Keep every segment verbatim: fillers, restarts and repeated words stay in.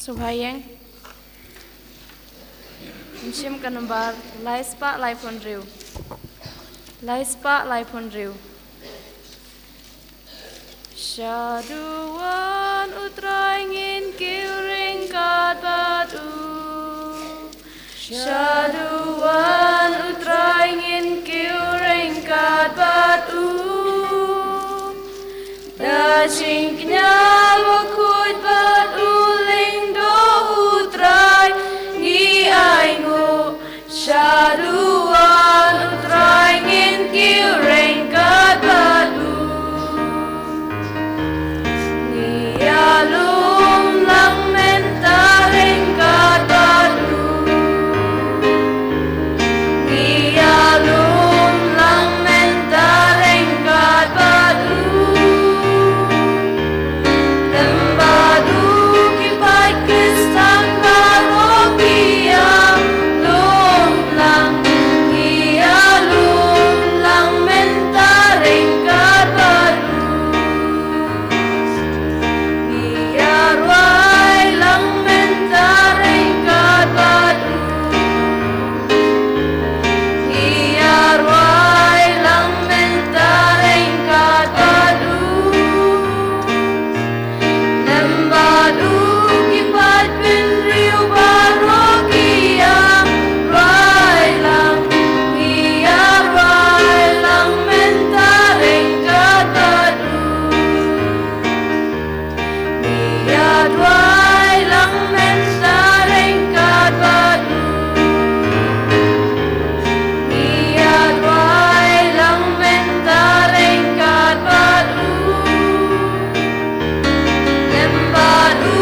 Sngewbha ïeng. Ngin shim ka nambar lai spah laiphew hynriew. Lai spah laiphew hynriew. Shaduh wan U Trai, ngin kiew ryngkat bad u. Shaduh wan U Trai, ngin kiew ryngkat bad u. Da jingkñia bakhuid bad u lyngdoh U Trai ngi ainguh. Shaduh wan U Trai, ngin kiew ryngkat bad u. Ngi ïalum lang mynta ryngkat bad u. Ngi ïalum lang mynta ryngkat bad u. Lem bad u ki paid Khristan baroh ki ïalum lang. Ngi ïalum lang mynta ryngkat bad u. Ngi ïarwai lang mynta ryngkat bad u. Ngi ïarwai lang mynta ryngkat bad u. Lem bad u ki paid bynriew baroh ki ïarwai lang. Ngi ïarwai lang mynta ryngkat bad u. Ngi ïarwai lang mynta ryngkat bad u. Ngi ïarwai lang mynta ryngkat bad u. Lem bad u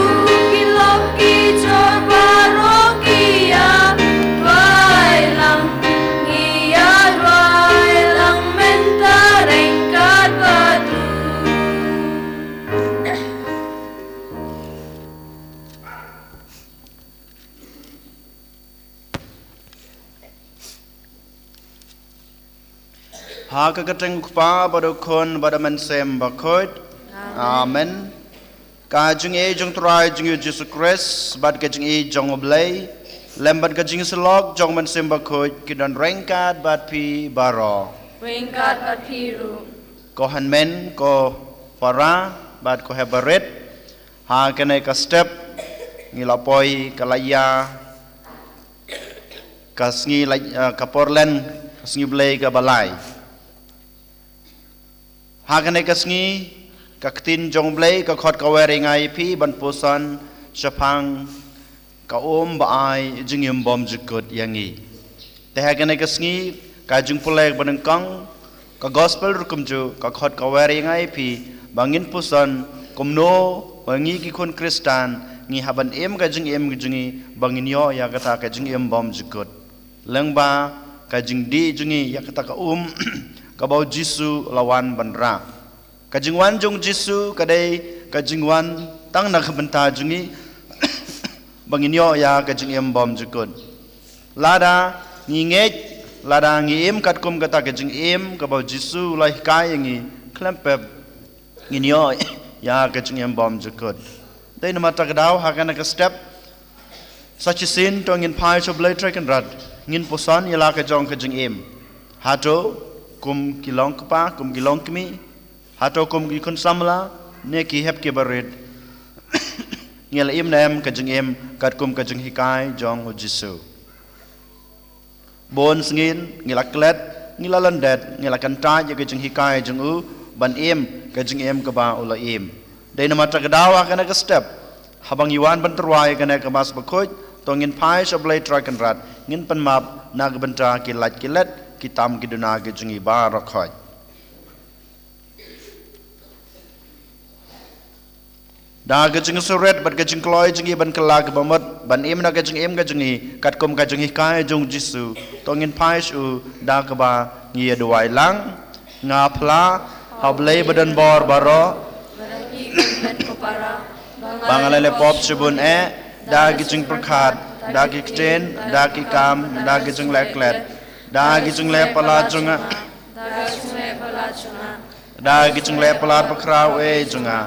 ki lok ki jor baroh ki ïarwai lang. Ngi ïarwai lang mynta ryngkat bad u. Ha ka kyrteng U Kpa bad U Khun bad U Mynsiem Bakhuid. Amen. Ka jingïeit jong U Trai jong ngi U Jisu Khrist bad ka jingïeit jong U Blei lem bad ka jingïasyllok jong U Mynsiem Bakhuid ki don ryngkat bad phi baroh. Ryngkat bad phi ruh. Ko hynmen, ko para bad ko hep barit, ha kane ka step ngi la poi ka la ïa ka sngi la, eh, ka por len ka sngi Blei kaba lai. Ha kane ka sngi ka ktien jong Blei ka khot ka wer ïa nga ïa phi ban puson shaphang ka um ba ai jingim bymjukut ïa ngi. Te ha kane ka sngi ka jingpule ba nyngkong ka gospel ruh kumjuh ka khot ka wer ïa nga ïa phi ba ngin puson kumno ba ngi ki khun Khristan ngi hap ban im ka jingim ka jong ngi ba ngin ïoh ïa kata ka jingim bymjukut. Lyngba ka jingdih jong ngi ïa kata ka um kaba U Jisu u la wan ban rah. Ka jingwan jong U Jisu ka dei ka jingwan tang na ka bynta jong ngi ba ngin ïoh ïa ka jingim bymjukut. Lada ngi ngeit, lada ngi im katkum kata ka jingim kaba U Jisu u la hikai ïa ngi, khlem pep ngin ïoh ïa ka jingim bymjukut. Dei namar kata ka daw ha kane ka step sa shisien to ngin phai sha U Blei Trai Kynrad, ngin puson ïa la ka jong ka jingim. Hato kum ki long kpa, kum ki long kmie, hato kum ki khun samla ne ki hep ki barit, ngi la im ne em ka jingim katkum ka jinghikai jong U Jisu. Bun sngi ngi la klet, ngi la lyndet, ngi la kyntait ïa ka jinghikai jong u ban im ka jingim kaba u la im. Dei namar kata ka daw ha kane ka step, haba ngi wan ban tyrwa ïa kane ka Mass bakhuid, to ngin phai sha U Blei Trai Kynrad, ngin pan map na ka bynta ki lait ki let, ki tam ki duna ki jong ngi baroh khoit. Da ka jingsngewrit bad ka jingkloi jong ngi ban kylla kaba mut ban im na ka jingim ka jong ngi katkum ka jinghikai jong U Jisu, to ngin phai sha u da kaba ngi ïa duwai lang. Nga phla ha U Blei ba don bor baroh ba nga la leh pop shibun eh, da ki jingpyrkhat, da ki ktien, da ki kam, da ki jingleh klet, da ki jingleh palat jong nga, da ki jingleh palat bakhraw eh jong nga.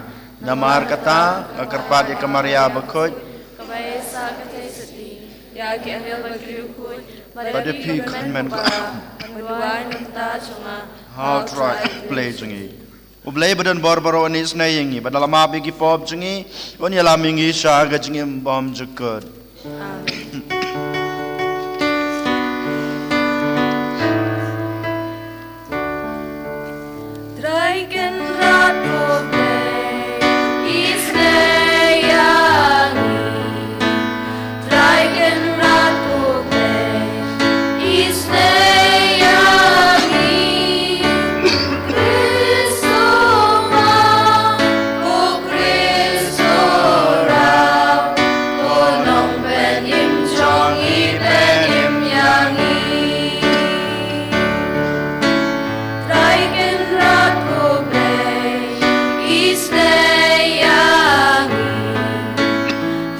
Namar kata nga kyrpad ïa ka Maria bakhuid, Sa ka thei sati ïa ki angel bad ki riewkhuid, bad ïa phi kynmen ko Blei, ban duwai na ka bynta jong nga ha U Trai U Blei jong ngi. U Blei ba don bor baroh un isynei ïa ngi bad la map ïa ki pop jong ngi, un ïalam ïa ngi sha ka jingim bymjukut. Amen. Trai Kynrad ko Blei, isynei ïa ngi. Trai Kynrad ko Blei, isynei ïa ngi. Khrist u ma, u Khrist u rah, u nongpynim jong ngi, pynim ïa ngi. Trai Kynrad ko Blei, isynei ïa ngi.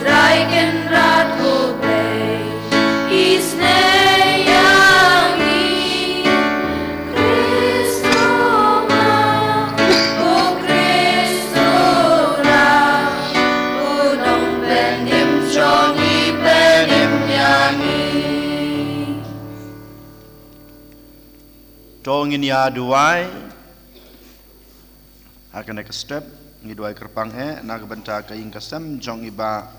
Trai Kynrad ko Blei, isynei ïa ngi. Khrist u ma, u Khrist u rah, u nongpynim jong ngi, pynim ïa ngi. To ngin ïa duwai. Ha kane ka step, ngi duwai kyrpang eh na ka bynta ka ïing ka sem jong i Bah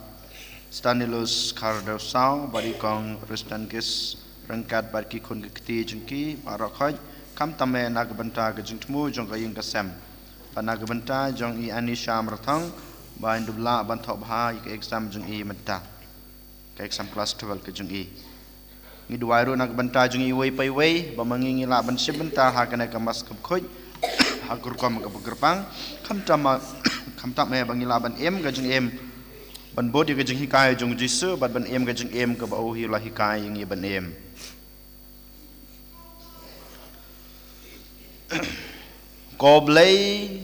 Stanilus Khardew Saw bad i Kong Ristankis ryngkat bad ki khun ki kti jong ki baroh khoit, khamtam eh na ka bynta ka jingthmu jong ka ïing ka sem, bad na ka bynta jong i Anisha Mrathong, ba in dup lah ban thoh bha ïa ka exam jong i mynta, ka exam class twelve ka jong i. Ngi duwai ruh na ka bynta jong iwei pa iwei, ba ma ngi ngi lah ban shim bynta ha kane ka Mass Kaba Khuid ha ka rukom kaba kyrpang. Khamtam ma, khamtam eh ba ngi lah ban im ka jingim ban bud ïa ka jinghikai jong U Jisu bad ban im ka jingim kaba u hi u la hikai ïa ngi ban im. Ko Blei,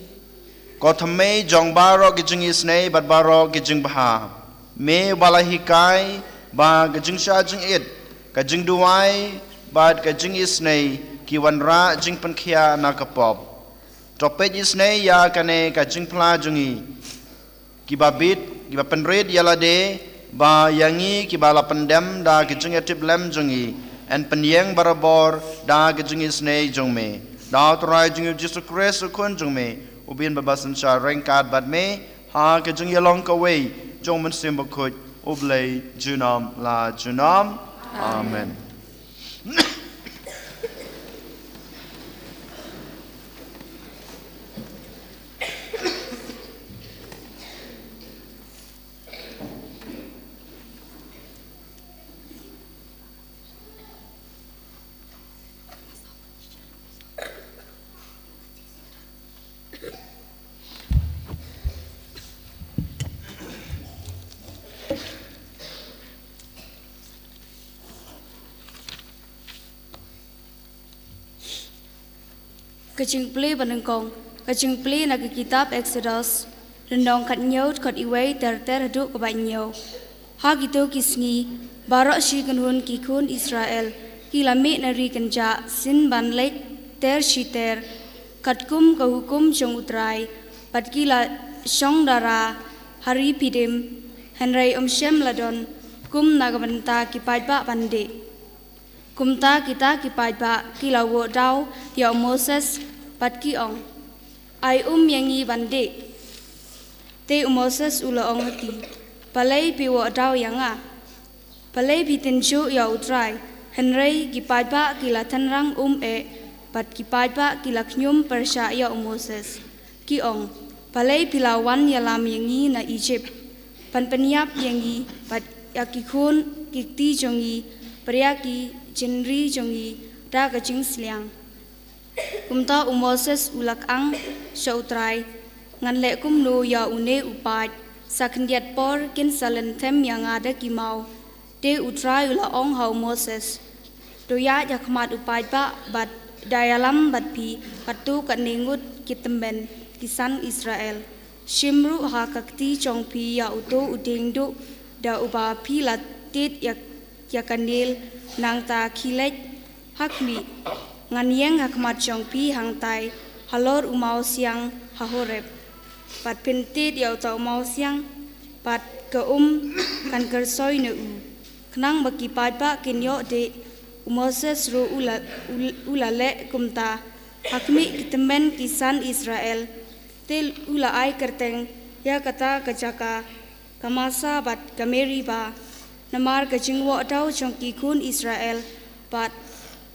ko thymmei jong baroh ki jingisynei bad baroh ki jingbha, me uba la hikai ba ka jingshah jingit, ka jingduwai bad ka jingisynei ki wanrah jingpynkhiah na ka pop. To peit isynei ïa kane ka jingphla jong ngi, kiba bit, kiba pynrit ïa lade, ba ïa ngi kiba la pyndem da ka jingïatiplem jong ngi, yn pynïeng barabor da ka jingisynei jong me. Da U Trai jong ngi U Jisu Khrist U Khun jong me, uba in bad ba synshar ryngkat bad me ha ka jingïalong kawei jong U Mynsiem Bakhuid, U Blei junom la junom. Amen. Ka jingpule ba nyngkong, ka jingpule na ka kitab Exodus, lynnong khathynñiew, dkhot iwei ter ter haduh kaba hynñiew. Ha kito ki sngi, baroh shi kynhun ki khun Israel ki la mih na ri kynjah sien ban leit ter shi ter, katkum ka hukum jong U Trai, bad ki la shong dara ha Rephidim, hynrei ym shym la don kum na ka bynta ki paidbah ban dih. Kumta kita ki paidbah ki la wad daw ïa u Moses bad ki ong, "Ai um ïa ngi ban dih." Te u Moses u la ong ha ki, "Balei phi wad daw ïa nga? Balei phi tynjuh ïa U Trai?" Hynrei ki paidbah ki la tynrang um eh, bad ki paidbah ki la khñium pyrshah ïa u Moses. Ki ong, "Balei phi la wan ïalam ïa ngi na Ijipt, ban pynïap ïa ngi bad ïa ki khun ki kti jong ngi, bad ïa ki jingri jong ngi da ka jingsliang?" Kumta u Moses u la kang sha U Trai, "Ngan leh kumno ïa une u paid? Sa khyndiat por kin sa lynthem ïa nga da ki maw." Te U Trai u la ong ha u Moses, "To ïaid ha khmat u paidbah bad da ïalam bad phi katto katne ngut ki tymmen ki san Israel. Shim ruh ha ka kti jong phi ïa uto u dieng duh da uba phi la tied ïa, ïa ka Nil, nangta khie leit ha khmih. Ngan ïeng ha khmat jong phi hangtai halor u mawsiang ha Horeb, bad phin tied ïa uta u mawsiang." bad ka um kan kyrsoi na u. Khnang ba ki paidbah kin ïoh dih, u Moses ruh u la, u, u la leh kumta. Ha khmih ki tymmen ki san Israel, te u la ai kyrteng ïa kata ka jaka, ka Masa bad ka Meriba, namar ka jingwoh daw jong ki khun Israel, bad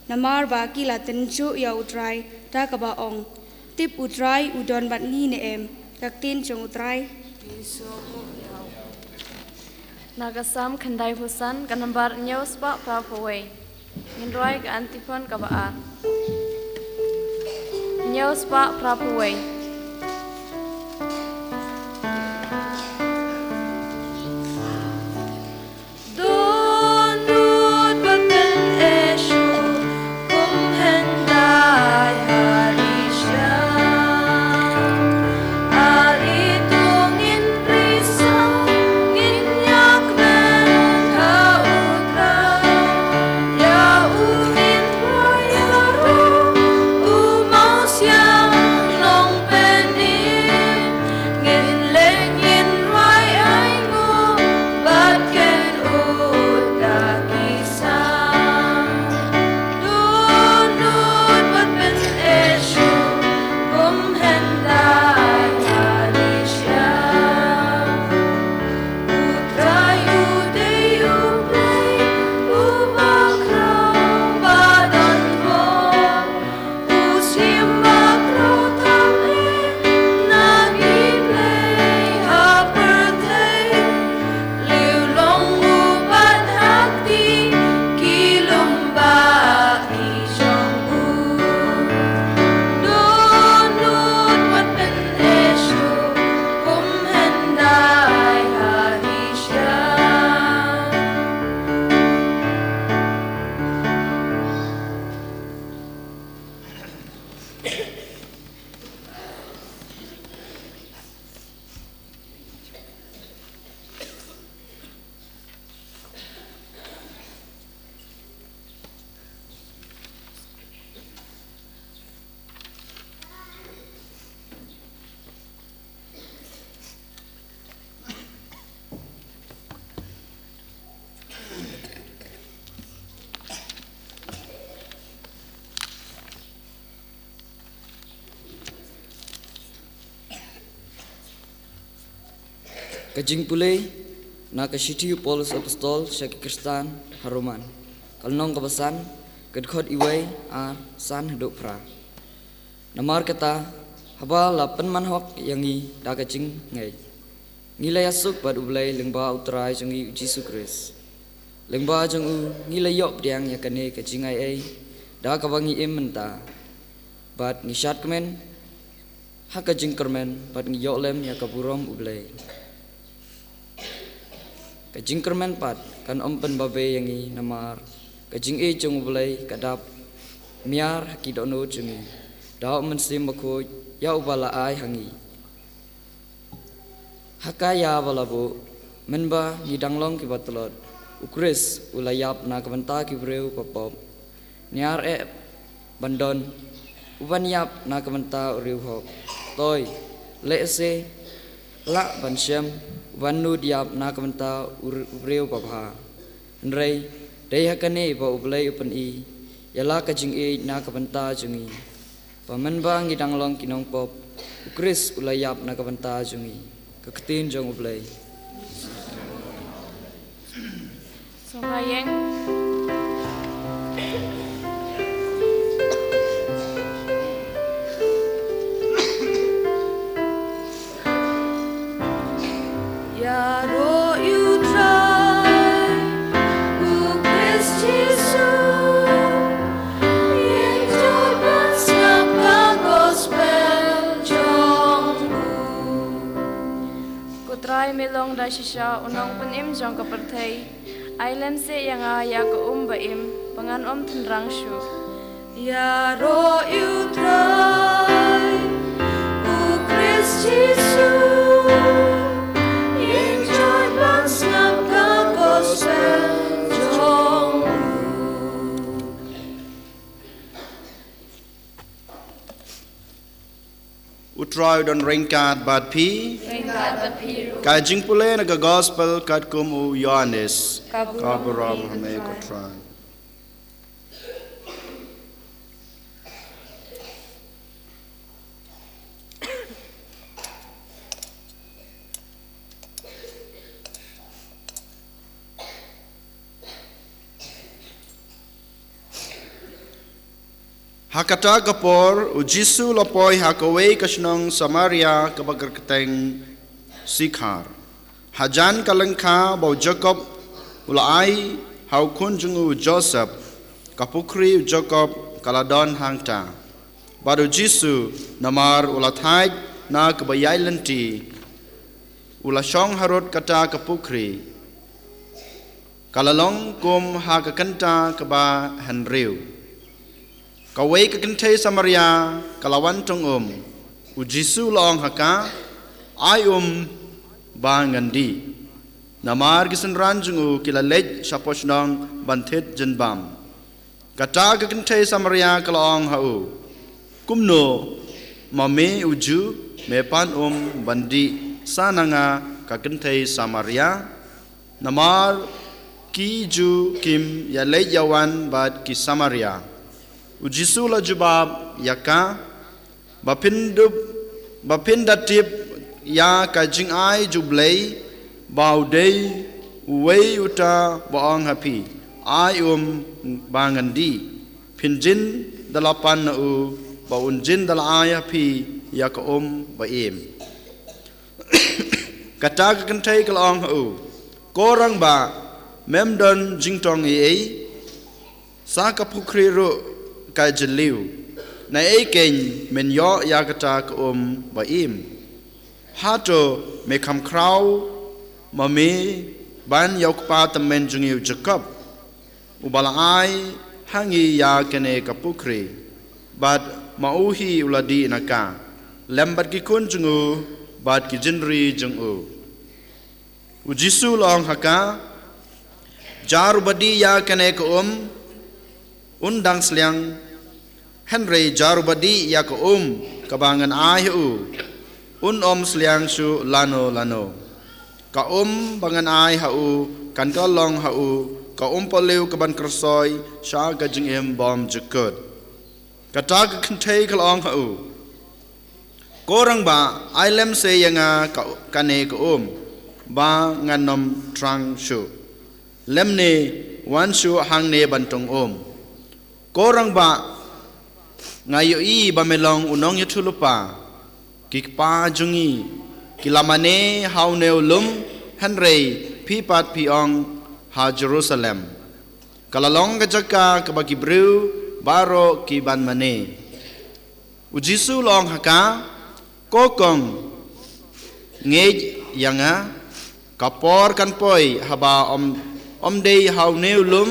namar ba ki la tynjuh ïa U Trai da kaba ong: Tip U Trai u don bad ngi ne em? Ka ktien jong U Trai. Na ka Salm khyndaiphew san, ka nambar hynñiew spah phraphew wei. Ngin rwai ka antiphon kaba ar. Hynñiew spah phraphew wei. Dohnud ban pyni shuh kum hyndai ha ri sha. Ar i tu ngin ri sa, ngin ïakmen ha U Trai. Ïa u ngin rwai, ïa u, u Mawsiang Nongpynim. Ngin leh ngin rwai ainguh bad ken ud da ki sang. Dohnud ban pyni shuh kum hyndai ha ri sha. U Trai u dei U Blei uba khraw ba don bor. U shim bakhraw tam eh na ki blei ha pyrthei. Lieh long u pat ha kti ki lum ba ki jong u. Dohnud wat pyni shuh kum hyndai ha ri sha. Ka jingpule na ka shithi u Paulus Apostol sha ki Khristan ha Roman, ka lynnong kaba san, ka dkhot iwei, ar, san haduh phra. Namar kata, haba la pynman hok ïa ngi da ka jingngeit, ngi la ïasuk bad U Blei lyngba U Trai jong ngi U Jisu Khrist. Lyngba jong u ngi la ïoh pdiang ïa kane ka jingai ei da kaba ngi im mynta. Bad ngi shad kmen ha ka jingkyrmen bad ngi ïoh lem ïa ka burom U Blei. Ka jingkyrmen pat kan ym pynbabe ïa ngi namar ka jingïeit jong U Blei ka dap miar ha ki dohnud jong ngi da U Mynsiem Bakhuid ïa uba la ai ha ngi. Ha ka ïa ba la buh, mynba ngi dang long kiba tlot, U Khrist u la ïap na ka bynta ki briew ba pop. Niar eh ban don uban ïap na ka bynta u riewhok. Toi, lehse lah ban shem uban nud ïap na ka bynta u r-, u briew babha. Hynrei dei ha kane ba U Blei u pyni ïa la ka jingïeit na ka bynta jong ngi, ba mynba ngi dang long ki nongpop, U Khrist u la ïap na ka bynta jong ngi. Ka ktien jong U Blei. Sngewbha ïeng. Ïaroh ïa U Trai, U Khrist Jisu, ïeng jot ban sngap ka gospel jong u. Ko Trai, me long da shisha u nongpynim jong ka pyrthei. Ai lynti ïa nga ïa ka um ba im, ba ngan ym tynrang shuh. Ïaroh ïa U Trai, U Khrist Jisu, ïeng jot ban sngap ka gospel jong u. U Trai u don ryngkat bad phi. Ryngkat bad phi ruh. Ka jingpule na ka gospel katkum u Ïoannis. Ka burom ha me ko Trai. Ha kata ka por, u Jisu u la poi ha kawei ka shnong Samaria kaba kyrteng Sikhar. Hajan ka lyngkha ba u Jakob u la ai ha u khun jong u Joseph, ka pukhri u Jakob ka la don hangta. Bad u Jisu, namar u la thait na kaba ïaid lynti, u la shong harud kata ka pukhri. Ka la long kum ha ka kynta kaba hynriew. Kawei ka kynthei Samaria ka la wan tong um. U Jisu u la ong ha ka, "Ai um ba ngan dih." Namar ki synran jong u ki la leit shapoh shnong ban thied jingbam. Kata ka kynthei Samaria ka la ong ha u, "Kumno, ma me u Jiw, me pan um ban dih sa na nga ka kynthei Samaria? Namar ki Jiw kim ïaleit ïawan bad ki Samaria." U Jisu u la jubab ïa ka, "Ba phin dup, ba phin da tip ïa ka jingai jong U Blei, ba u dei uwei uta ba ong ha phi, 'Ai um ba ngan dih,' phin jin da la pan na u, ba un jin da la ai ha phi ïa ka um ba im." Kata ka kynthei ka la ong ha u, "Ko rangbah, mem don jingtong ei ei, sa ka pukhri ruh ka jylliew. Naei keiñ men ïoh ïa kata ka um ba im? Hato me kham khraw ma me ban ïa u kpa tymmen jong ngi u Jakob, uba la ai ha ngi ïa kane ka pukhri? Bad ma u hi u la dih na ka, lem bad ki khun jong u bad ki jingri jong u." U Jisu u la ong ha ka, "Jar uba dih ïa kane ka um, un dang sliang, hynrei jar uba dih ïa ka um kaba ngan ai ha u, un ym sliang shuh lano lano. Ka um ba ngan ai ha u kan ka long ha u ka um paliew kaban kyrsoi sha ka jingim bymjukut." Kata ka kynthei ka la ong ha u, "Ko rangbah, ai lem se ïa nga ka, kane ka um, ba ngan ym thrang shuh. Lymne wan shuh hangne ban tong um." "Ko rangbah, nga ïohi ba me long u nongïathuhlypa. Ki kpa jong ngi ki la mane ha une u lum, hynrei phi pat phi ong ha Jerusalem. Ka la long ka jaka kaba ki briew baroh ki ban mane." U Jisu u la ong ha ka, "Ko kong, ngeit ïa nga, ka por kan poi haba ym, ym dei ha une u lum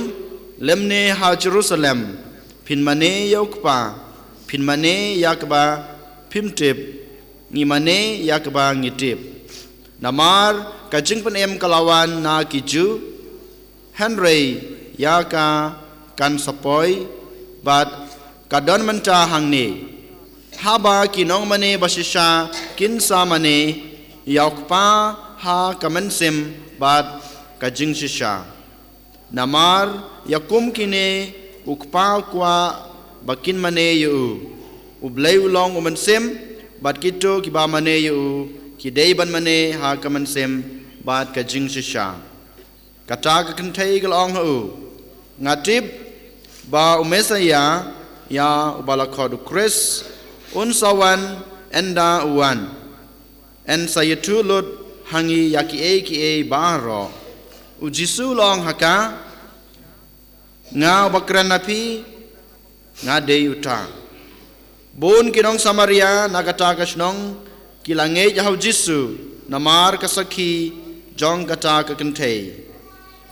lymne ha Jerusalem phin mane ïa u Kpa, phin mane ïa kaba phim tip, ngi mane ïa kaba ngi tip. Namar ka jingpynim ka la wan na ki Jiw, hynrei ïa ka kan sa poi, bad ka don mynta hangne. Haba ki nongmane bashisha kin sa mane, ïa u Kpa ha ka mynsiem bad ka jingshisha. Namar ïa kum kine u Kpa u kwah ba kin mane ïa u. U Blei u long u mynsiem, bad kito kiba mane ïa u ki dei ban mane ha ka mynsiem bad ka jingshisha." Kata ka kynthei ka la ong ha u, "Nga tip ba u Messaïah, ïa uba la khot u Khrist, un sa wan ynda u wan. Yn sa ïathuh lut ha ngi ïa kiei kiei baroh." U Jisu u la ong ha ka, "Nga uba kren na phi, nga dei uta." Bun ki nong Samaria na kata ka shnong ki la ngeit ha u Jisu namar ka sakhi jong kata ka kynthei.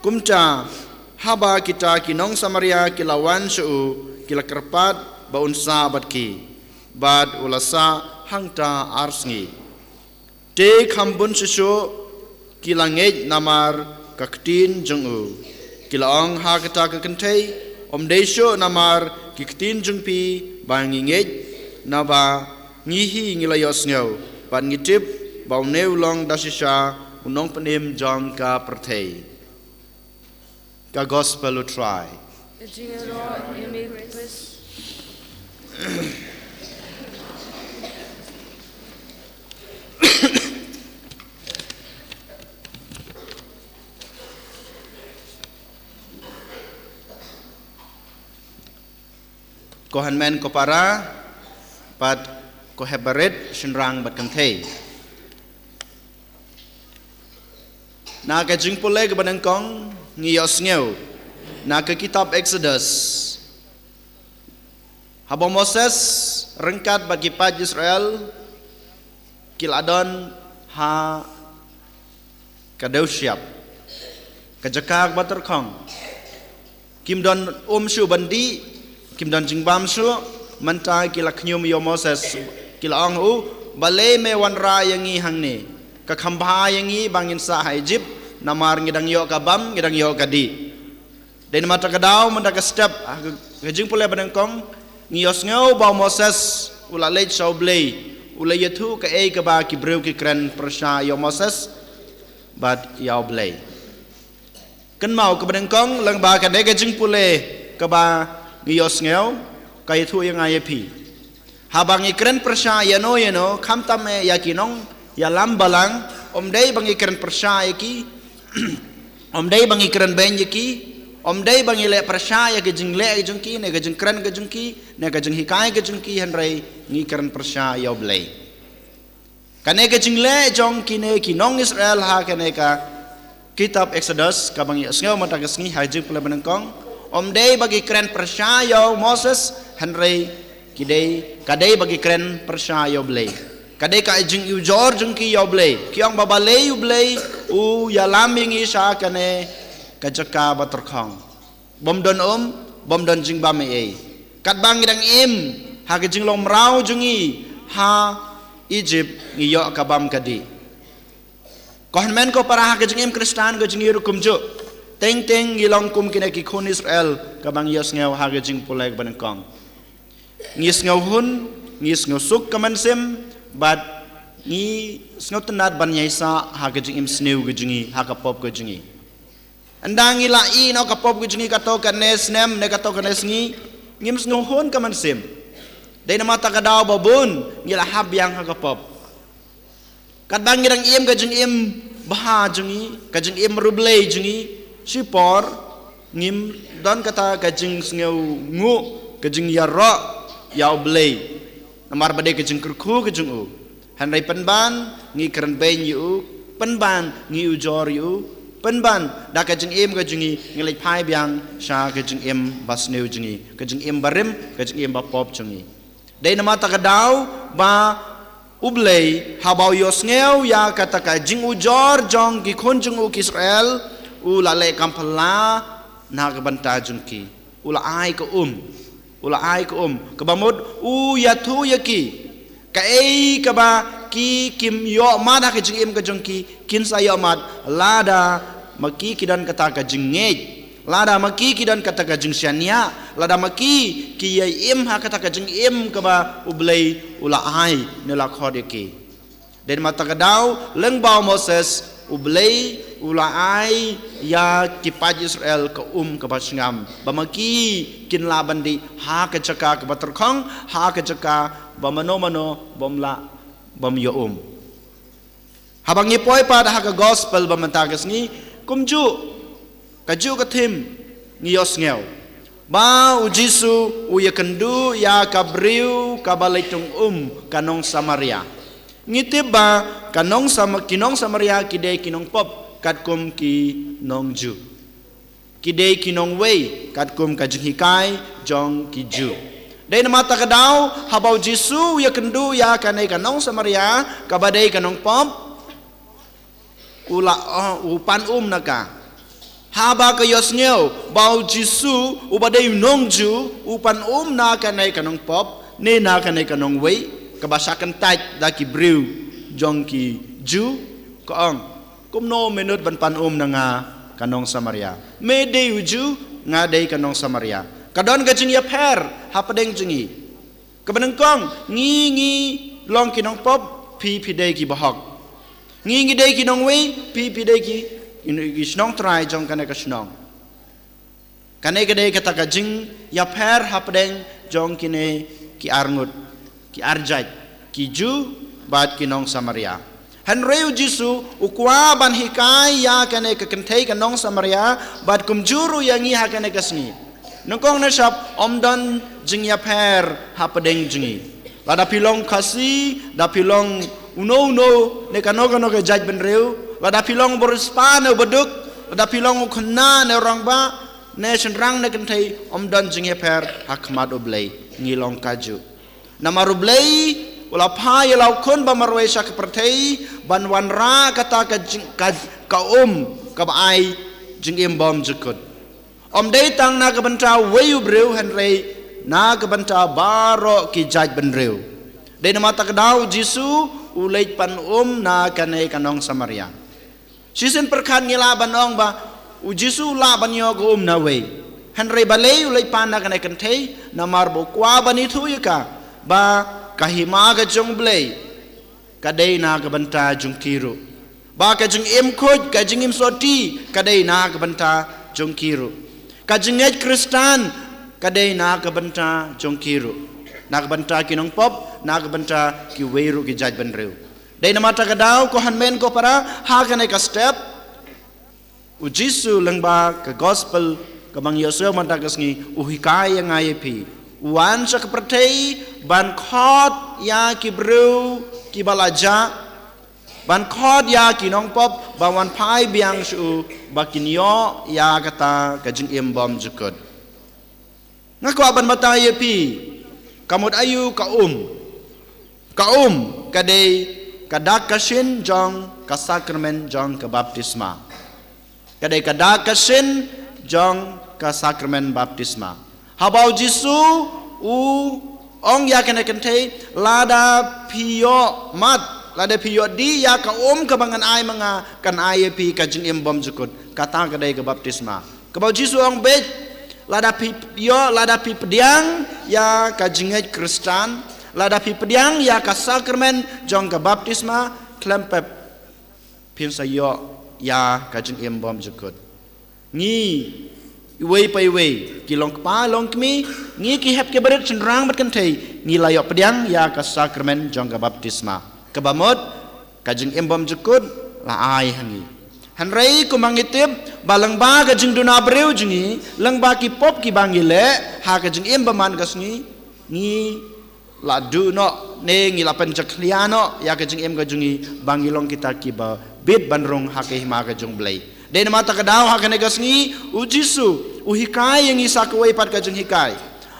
Kumta, haba kita ki nong Samaria ki la wan sha u, ki la kyrpad ba un sah bad ki, bad u la sah hangta ar sngi. Te kham bun shuh shuh ki la ngeit namar ka ktien jong u. Ki la ong ha kata ka kynthei, "Ym dei shuh namar ki ktien jong phi ba ngi ngeit, naba Ngi hi ngi la ïohsngew, bad ngi tip ba une u long da shisha u nongpynim jong ka pyrthei. Ka Gospel u Trai. Ka jingïaroh ïa me Khrist. Ko hynmen ko para, bad ko hep barit, shynrang bad kynthei. Na ka jingpule kaba nyngkong ngi ïohsngew na ka kitab Exodus. Haba u Moses ryngkat bad ki paid Israel ki la don ha ka dewsyiap, ka jaka kaba tyrkhong. Kim don um shuh ban dih, kim don jingbam shuh, mynta ki la khñium ïa u Moses, ki la ong ha u, balei me wanrah ïa ngi hangne, ka kham bha ïa ngi ba ngin sah ha Ijipt, namar ngi dang ïoh ka bam, ngi dang ïoh ka dih. Dei namar kata ka daw, mynta ka step, ha ka, ka jingpule ba nyngkong, ngi ïohsngew ba u Moses u la leit sha u Blei, u la ïathuh kaei kaba ki briew ki kren pyrshah ïa u Moses bad ïa u Blei. Kynmaw, kaba nyngkong, lyngba kane ka jingpule kaba ngi ïohsngew, ka ïathuh ïa nga ïa phi. Haba ngi kren pyrshah ïano ïano, khamtam eh ïa ki nongïalam balang, ym dei ba ngi kren pyrshah ïa ki, ym dei ba ngi kren beiñ ïa ki, ym dei ba ngi leh pyrshah ïa ka jingleh ka jong ki, ne ka jingkren ka jong ki, ne ka jinghikai ka jong ki, hynrei ngi kren pyrshah ïa u Blei. Kane ka jingleh jong kine ki nong Israel ha kane ka kitab Exodus kaba ngi ïohsngew mynta ka sngi ha ka jingpule ba nyngkong. Ym dei ba ki kren pyrshah ïa u Moses, hynrei ki dei, ka dei ba ki kren pyrshah ïa u Blei. Ka dei ka jingujor jong ki ïa u Blei. Ki ong ba balei u Blei u ïalam ïa ngi sha kane ka jaka ba tyrkhong. Bym don um, bym don jingbam ei ei. Katba ngi dang im ha ka jinglong mraw jong ngi ha Ijipt, ngi ïoh ka bam ka dih. Ko hynmen ko para, ha ka jingim Khristan ka jong ngi ruh kumjuh. Teng teng ngi long kum kine ki khun Israel kaba ngi ïohsngew ha ka jingpule kaba nyngkong. Ngi sngewhun, ngi sngewsuk ka mynsiem, bad ngi sngewtynnad ban ïaisah ha ka jingim sniew ka jong ngi, ha ka pop ka jong ngi. Ynda ngi la ïeh noh ka pop ka jong ngi, kato kane snem ne kato kane sngi, ngim sngewhun ka mynsiem. Dei namar kata ka daw ba bun ngi la hap biang ha ka pop. Katba ngi dang im ka jingim bha jong ngi, ka jingim riewblei jong ngi, shipor ngim don kata ka jingsngewnguh, ka jingïaroh ïa u Blei. Namar ba dei ka jingkyrkhu ka jong u. Hynrei pynban ngi kren beiñ ïa u, pynban ngi ujor ïa u, pynban da ka jingim ka jong ngi ngi leit phai biang sha ka jingim ba sniew jong ngi, ka jingim barim, ka jingim ba pop jong ngi. Dei namar kata ka daw ba u Blei haba u ïohsngew ïa kata ka jingujor jong ki khun jong u ki Israel, u la leh kam phylla na ka bynta jong ki. U la ai ka um. U la ai ka um. Kaba mut u ïathuh ïa ki. Kaei kaba ki kim ïohmad ha ka jingim ka jong ki, kin sa ïohmad lada ma ki ki don kata ka jingngeit. Lada ma ki ki don kata ka jingshaniah. Lada ma ki ki ïai im ha kata ka jingim kaba u Blei u la ai ne la khot ïa ki. Dei namar kata ka daw, lyngba u Moses, u Blei u la ai ïa ki paid Israel ka um kaba shngam. Ba ma ki kin lah ban dih ha ka jaka kaba tyrkhong, ha ka jaka ba mano mano bym lah bym ïoh um. Haba ngi poi pat ha ka gospel ba mynta ka sngi, kumjuh, kajuh ka thim ngi ïohsngew ba u Jisu u ïakynduh ïa ka briew kaba leit tong um, ka nong Samaria. Ngi tip ba ka nong Sama-, ki nong Samaria ki dei ki nongpop katkum ki nong Jiw. Ki dei ki nongwei katkum ka jinghikai jong ki Jiw. Dei namar kata ka daw, haba u Jisu u ïakynduh ïa kane ka nong Samaria kaba dei ka nongpop, u la, oh, u pan um na ka. Haba ka ïohsngew ba u Jisu uba dei u nong Jiw u pan um na kane ka nongpop ne na kane ka nongwei kaba shah kyntait da ki briew jong ki Jiw, ka ong, kumno me nud ban pan um na nga ka nong Samaria? Me dei u Jiw, nga dei ka nong Samaria. Ka don ka jingïapher hapdeng jong ngi. Kaba nyngkong, ngi, ngi long ki nongpop, phi phi dei ki bahok. Ngi ngi dei ki nongwei, phi phi dei ki, ki, ki shnong trai jong kane ka shnong. Kane ka dei kata ka jingïapher hapdeng jong kine ki arngut, ki arjait, ki Jiw bad ki nong Samaria. Hynrei u Jisu u kwah ban hikai ïa kane ka kynthei ka nong Samaria bad kumjuh ruh ïa ngi ha kane ka sngi. Nyngkong nyngshap ym don jingïapher hapdeng jong ngi. Lada phi long Khasi, da phi long uno uno ne kano kano ka jaitbynriew, lada phi long u riewspah ne u baduk, lada phi long u khynnah ne u rangbah, ne shynrang ne kynthei, ym don jingïapher ha khmat U Blei, ngi long kajuh. Namar U Blei u la phah ïa la u Khun ba marwei sha ka pyrthei ban wanrah kata ka jing, ka, ka um kaba ai jingim bymjukut. Ym dei tang na ka bynta uwei u briew hynrei na ka bynta baroh ki jaitbynriew. Dei namar kata ka daw u Jisu u leit pan um na kane ka nong Samaria. Shisien pyrkhat ngi lah ban ong ba u Jisu u lah ban ïoh ka um na uwei. Hynrei balei u leit pan na kane ka kynthei, namar ba u kwah ban ïathuh ïa ka ba ka hima ka jong U Blei ka dei na ka bynta jong ki ruh. Ba ka jingim khuid, ka jingim sotti ka dei na ka bynta jong ki ruh. Ka jingngeit Khristan ka dei na ka bynta jong ki ruh. Na ka bynta ki nongpop, na ka bynta kiwei ruh ki jaitbynriew. Dei namar kata ka daw ko hynmen ko para, ha kane ka step u Jisu lyngba ka gospel kaba ngi ïohsngew mynta ka sngi u hikai ïa nga ïa phi. U wan sha ka pyrthei ban khot ïa ki briew kiba la jah, ban khot ïa ki nongpop ba wan phai biang sha u ba kin ïoh ïa kata ka jingim bymjukut. Nga kwah ban batai ïa phi, ka mut aïu ka um? Ka um ka dei ka dak ka shin jong ka sakramen jong ka baptisma. Ka dei ka dak ka shin jong ka sakramen baptisma. Haba u Jisu u ong ïa kane ka kynthei, lada phi ïohmad, lada phi ïoh dih ïa ka um kaba ngan ai ma nga, kan ai ïa phi ka jingim bymjukut. Kata ka dei ka baptisma. Kaba u Jisu u ong beit, lada phi ïoh, lada phi pdiang ïa ka jingngeit Khristan, lada phi pdiang ïa ka sakramen jong ka baptisma, khlem pep phin sa ïoh ïa ka jingim bymjukut. Ngi iwei pa iwei, ki long kpa long kmie, ngi ki hep ki barit, shynrang bad kynthei, ngi la ïoh pdiang ïa ka sakramen jong ka baptisma. Kaba mut ka jingim bymjukut la ai ha ngi. Hynrei kumba ngi tip ba lyngba ka jingduna briew jong ngi, lyngba ki pop kiba ngi leh ha ka jingim ba man ka sngi, ngi la duh noh ne ngi la pynjakhlia noh ïa ka jingim ka jong ngi ba ngi long kita kiba bit ban rung ha ka hima ka jong U Blei. Dei namar kata ka daw ha kane ka sngi u Jisu u hikai ïa ngi sa kawei pat ka jinghikai.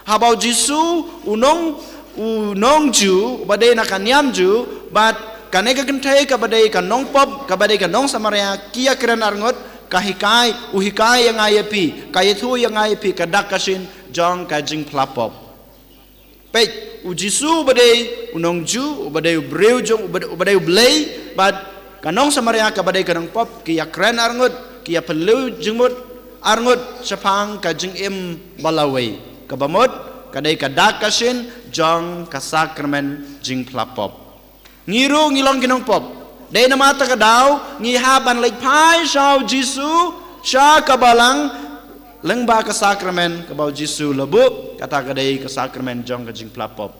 Haba u Jisu u nong, u nong Jiw, uba dei na ka niam Jiw, bad kane ka kynthei kaba dei ka nongpop, kaba dei ka nong Samaria, ki ïakren arngut, ka hikai, u hikai ïa nga ïa phi, ka ïathuh ïa nga ïa phi ka dak ka shin jong ka jingphla pop. Peit, u Jisu uba dei u nong Jiw, uba dei u briew jong, uba, uba dei U Blei, bad ka nong Samaria kaba dei ka nongpop, ki ïakren arngut, ki ïaphylliew jingmut arngut shaphang ka jingim ba lawei. Kaba mut ka dei ka dak ka shin jong ka sakramen jingphla pop. Ngi ruh ngi long ki nongpop. Dei namar kata ka daw ngi hap ban leit phai sha u Jisu sha ka balang lyngba ka sakramen kaba u Jisu u la buh, kata ka dei ka sakramen jong ka jingphla pop.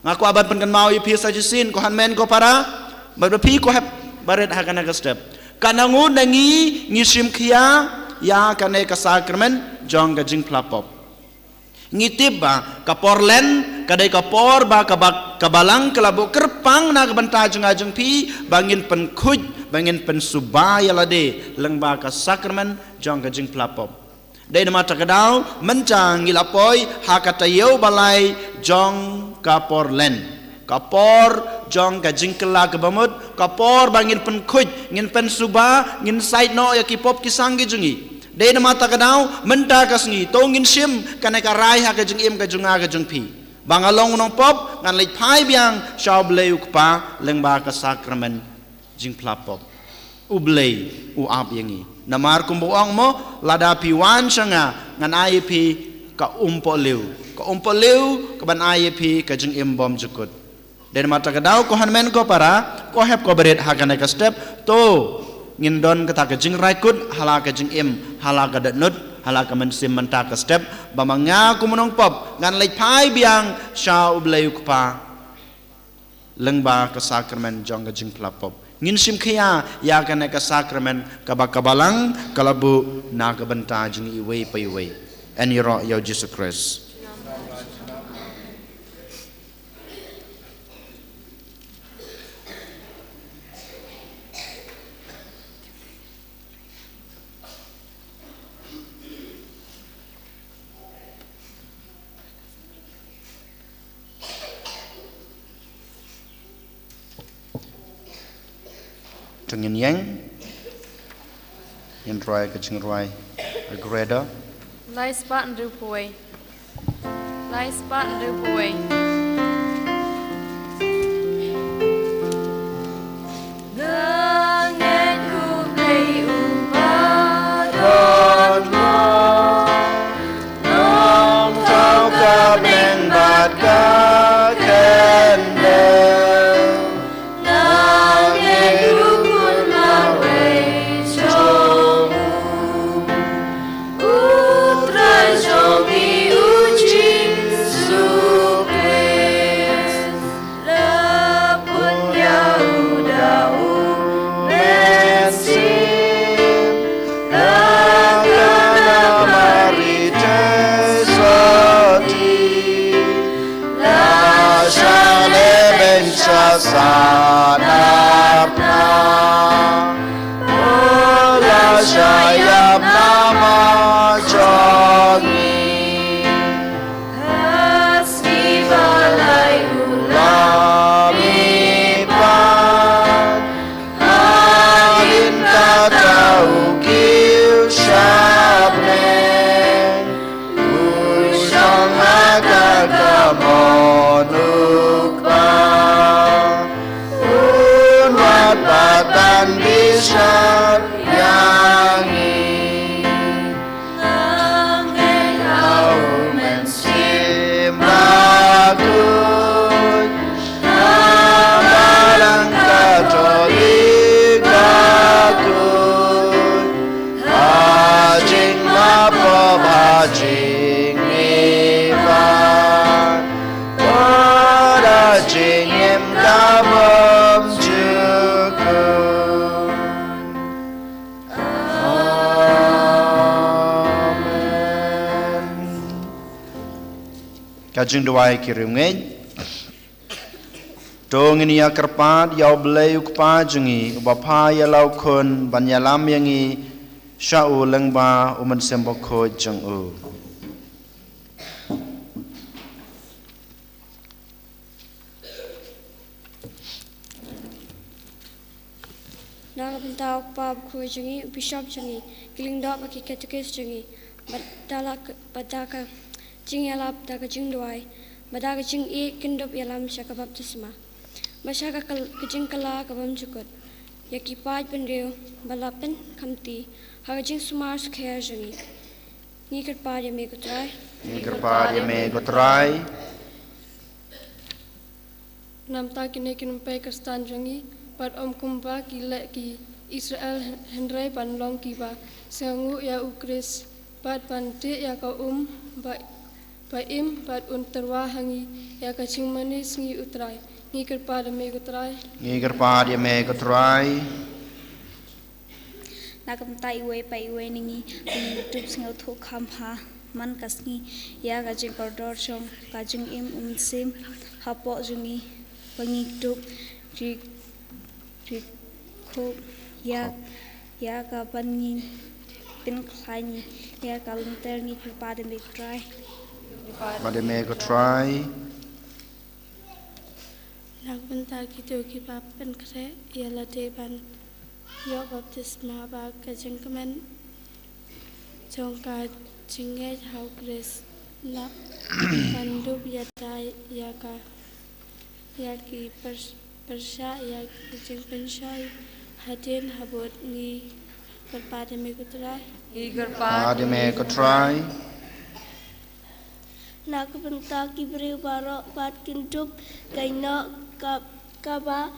Nga kwah ban pynkynmaw ïa phi sa shisien, ko hynmen ko para, bad phi ko hep barit ha kane ka step. Katno ngut na ngi ngi shim khia ïa kane ka sakramen jong ka jingphla pop? Ngi tip ba ka por Lent ka dei ka por ba ka ba, ka balang ka la buh kyrpang na ka bynta jong nga jong phi ba ngin pynkhuid, ba ngin pynsuba ïa lade lyngba ka sakramen jong ka jingphla pop. Dei namar kata ka daw mynta ngi la poi ha ka taïew ba lai jong ka por Lent. Ka por jong ka jingkylla kaba mut, ka por ba ngin pynkhuid, ngin pynsuba, ngin said noh ïa ki pop ki sang ki jong ngi. Dei namar kata ka daw mynta ka sngi to ngin shim kane ka rai ha ka jingim ka jong nga ka jong phi. Ba nga long u nongpop, ngan leit phai biang sha U Blei u Kpa lyngba ka sakramen jingphla pop. U Blei u ap ïa ngi. Namar kumba u ong mo, lada phi wan sha nga, ngan ai ïa phi ka um pohliew. Ka um pohliew kaban ai ïa phi ka jingim bymjukut. Dei namar kata ka daw ko hynmen ko para, ko hep ko barit ha kane ka step, to ngin don kata ka jingraikut ha la ka jingim, ha la ka dohnud, ha la ka mynsiem mynta ka step, ba ma nga kum u nongpop ngan leit phai biang sha U Blei U Kpa lyngba ka sakramen jong ka jingpyllait pop. Ngin shim khia ïa kane ka sakramen kaba ka Balang ka la buh na ka bynta jong iwei pa iwei. Yn ïaroh ïa U Jisu Khrist. To ngin ïeng, ngin rwai ka jingrwai, a greater. Lai spah hynriewphew wei. Lai spah hynriewphew wei. Nga ngeit U Blei uba don mo, nongthaw ka bneng bad ka khyndew. Nga ngeit U Khun marwei jong u, U Trai jong ngi U Jisu Khrist. La pun ïa u da U Mynsiem, la kha na Mari Theisotti, la shah lehbeiñ sha sahnarphna, la shah ïap na ma jong ngi. Ha sngi ba lai u la mihpat, hadien kata u kiew sha bneng, u shong ha ka kamon U Kpa, un wad bad ban bishar ïa ngi. Nga ngeit ha U Mynsiem Bakhuid, ha Balang Katholik bakhuid, ha jingmap pop, ha jingngeit bad ha jingim ka bymjukut. Amen. Ka jingduwai ki riewngeit. To ngin ïa kyrpad ïa U Blei U Kpa jong ngi, uba phah ïa la U Khun ban ïalam ïa ngi sha u lyngba U Mynsiem Bakhuid jong u. Na ka bynta U Kpa Bakhuid jong ngi, u Bishop jong ngi, ki lyngdoh bad ki katekis jong ngi, bad da la ka, bad da ka jingïalap, da ka jingduwai, bad da ka jingïeit kyndub ïalam sha ka baptisma, bad sha ka kyl-, ka jingkylla ka bymjukut ïa ki paid bynriew ba la pynkhamti ha ka jingsumar sukher jong ngi. Ngi kyrpad ïa me ko Trai. Ngi kyrpad ïa me ko Trai. Namar kine ki nongpeit Khristan jong ngi, bad ym kumba ki leh ki Israel, hynrei ban long kiba sngewnguh ïa U Khrist, bad ban tih ïa ka um ba, ba im, bad un tyrwa ha ngi ïa ka jingmane sngi U Trai. Ngi kyrpad ïa me ko Trai. Ngi kyrpad ïa me ko Trai. Na ka bynta iwei pa iwei na ngi, ba ngin ïa dup sngewthuh kham bha man ka sngi ïa ka jingkordor jong ka jingim U Mynsiem hapoh jong ngi, ba ngin ïa dup ri, ri khup ïa, ïa ka ban ngin pynkhlaiñ ïa ka lynter. Ngi kyrpad ïa me ko Trai. Kyrpad ïa me ko Trai. Na ka bynta kito kiba pynkhreh ïa lade ban ïoh baptisma bad ka jingkmen jong ka jingngeit ha U Khrist, na ban dup ïada ïa ka, ïa ki pyrs-, pyrshah, ïa ki jingpynshoi hadien habud, ngi kyrpad ïa me ko Trai. Ngi kyrpad ïa me ko Trai. Na ka bynta ki briew baroh ba kin dup, kin ïehnoh ka, kaba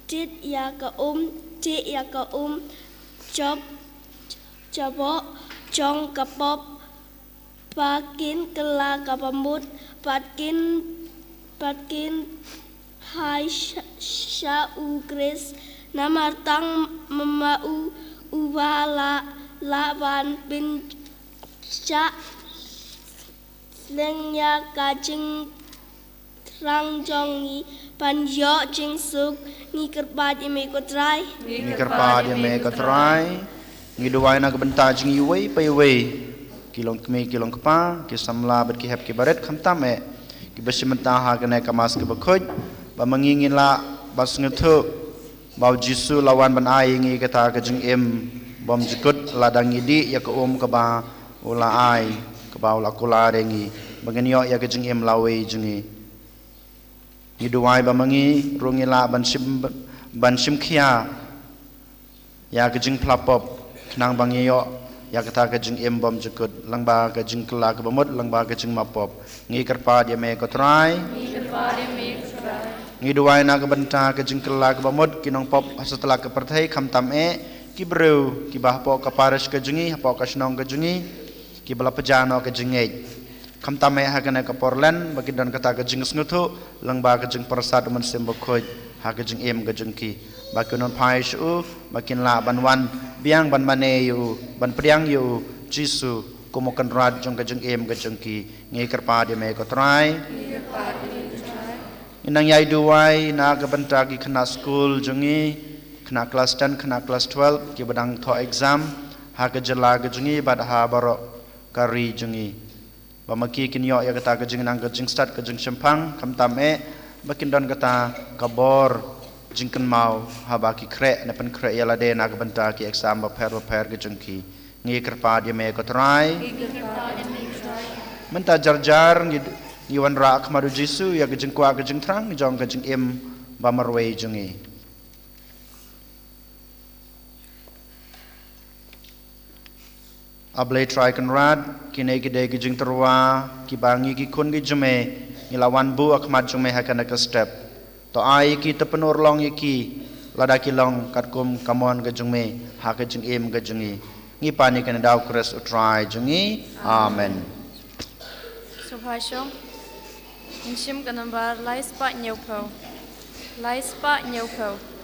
tied ïa ka um, tied ïa ka um, jop, jaboh jong ka pop, ba kin kylla kaba mut, ba kin, ba kin hai sha, sha u Khrist, namar tang ma, ma u, uba la, la ban pynjah leng ïa ka jingthrang jong ngi ban ïoh jingsuk. Ngi kyrpad ïa me ko Trai. Ngi kyrpad ïa me ko Trai. Ngi duwai na ka bynta jong ngi iwei pa iwei, ki long kmie, ki long kpa, ki samla bad ki hep ki barit, khamtam eh kiba shim bynta ha kane ka Mass kaba khuid, ba ma ngi ngin lah ban sngewthuh ba u Jisu la wan ban ai ïa ngi kata ka jingim bymjukut, lada ngi dih ïa ka um kaba u la ai, kaba u la kular ïa ngi, ba ngin ïoh ïa ka jingim lawei jong ngi. Ngi duwai ba ma ngi ruh ngi lah ban shim, ban shim khia ïa ka jingphla pop, khnang ba ngi ïoh ïa kata ka jingim bymjukut, lyngba ka jingkylla kaba mut, lyngba ka jingmap pop. Ngi kyrpad ïa me ko Trai. Ngi kyrpad ïa me ko Trai. Ngi duwai na ka bynta ka jingkylla kaba mut ki nongpop ha satlak ka pyrthei, khamtam eh ki briew kiba hapoh ka parish ka jong ngi, hapoh ka shnong ka jong ngi, kiba la pynjah noh ka jingngeit. Khamtam eh ha kane ka por len, ba kin don kata ka jingsngewthuh lyngba ka jingpyrsad u Mynsiem Bakhuid ha ka jingim ka jong ki, ba kin wan phai sha u, ba kin lah ban wan biang ban mane ïa u, ban pdiang ïa u Jisu kum u Kynrad jong ka jingim ka jong ki. Ngi kyrpad ïa me ko Trai. Ngi nang ïai duwai na ka bynta ki khynnah skul jong ngi, khynnah klas ten, khynnah klas twelve, kiba dang thoh exam ha ka jylla ka jong ngi bad ha baroh ka ri jong ngi, ba ma ki kin ïoh ïa kata ka jingnang, ka jingstad, ka jingshemphang, khamtam eh ba kin don kata ka bor jingkynmaw haba ki khreh ne pynkhreh ïa lade na ka bynta ki exam bapher bapher ka jong ki. Ngi kyrpad ïa me ko Trai. Ngi kyrpad ïa me ko Trai. Mynta jar jar ngi, ngi wanrah ha khmat u Jisu ïa ka jingkwah ka jingthrang jong ka jingim ba marwei jong ngi. A Blei Trai Kynrad, kine ki dei ki jingtyrwa kiba ngi ki khun ki jong me ngi la wan buh ha khmat jong me ha kane ka step. To ai ïa ki, to pynurlong ïa ki, lada ki long katkum ka mon ka jong me ha ka jingim ka jong ngi. Ngi pan ïa kane da u Khrist u Trai jong ngi. Amen. Sngewbha shong. Ngin shim ka nambar lai spah hynñiewphew. Lai spah hynñiewphew.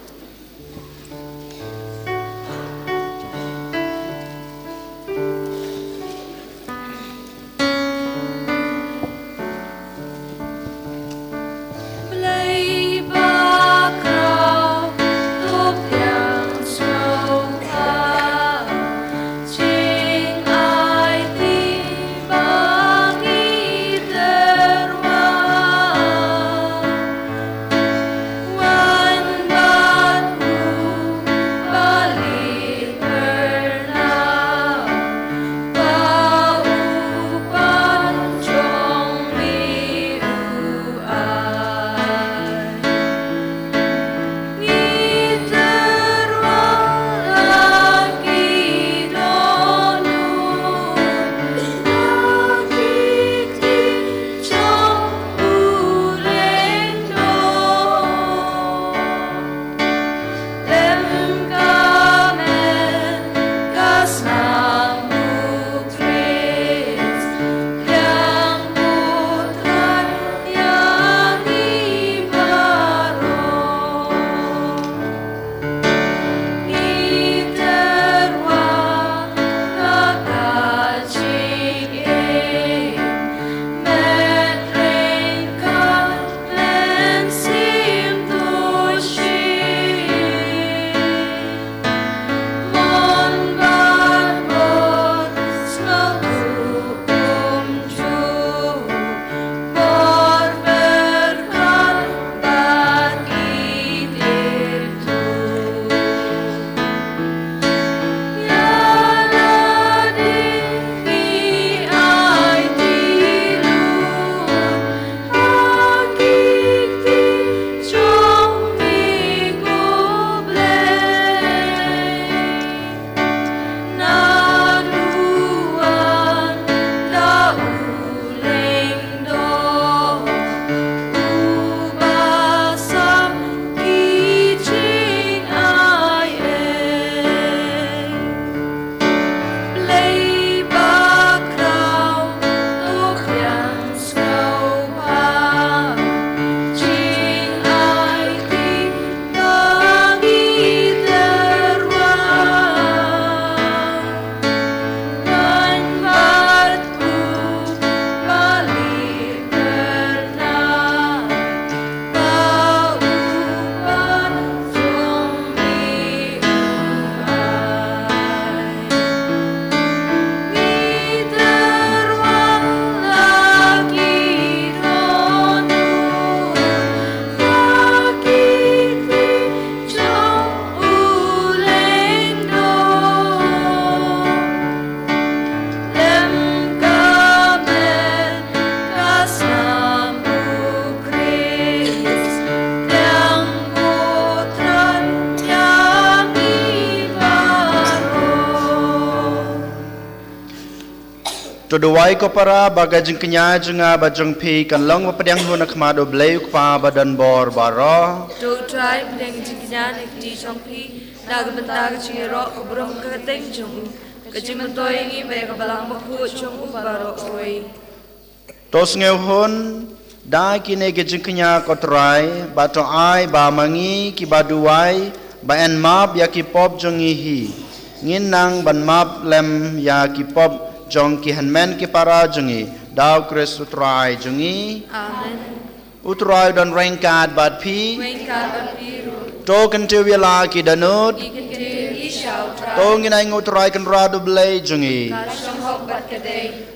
To duwai ko para ba ka jingkñia jong nga bad jong phi kan long ba pdiang hun ha khmat U Blei U Kpa ba don bor baroh. To Trai, pdiang jingkñia na ka kti jong phi na ka bynta ka jingïaroh ka burom ka kyrteng jong u, ka jingmyntoi ïa ngi bad ïa ka Balang Bakhuid jong u baroh kawei. To sngewhun da kine ki jingkñia ko Trai, bad to ai ba ma ngi kiba duwai ba yn map ïa ki pop jong ngi hi, ngin nang ban map lem ïa ki pop jong ki hynmen ki para jong ngi, da U Khrist U Trai jong ngi. Amen. U Trai u don ryngkat bad phi. Ryngkat bad phi ruh. To kyntiew ïa la ki dohnud. Ngi kyntiew ïa ki sha U Trai. To ngin ai nguh ïa U Trai Kynrad U Blei jong ngi. Ka shong hok bad ka dei.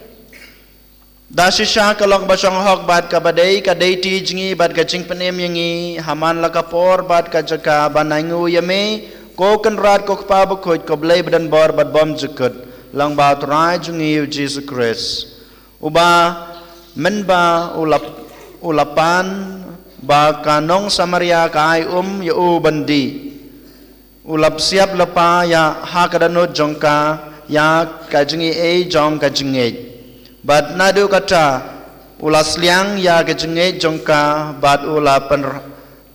Da shisha ka long ba shong hok bad kaba dei, ka dei ti jong ngi bad ka jingpynim ïa ngi ha man la ka por bad ka jaka ban ai nguh ïa me, ko Kynrad ko Kpa Bakhuid, ko Blei ba don bor bad bymjukut, lyngba U Trai jong ngi U Jisu Khrist. Uba mynba u la, u la pan ba ka nong Samaria ka ai um ïa u ban dih, u la psiap lypa ïa ha ka dohnud jong ka ïa ka jingaiei jong ka jingngeit. Bad naduh kata u la sliang ïa ka jingngeit jong ka bad u la pynr-,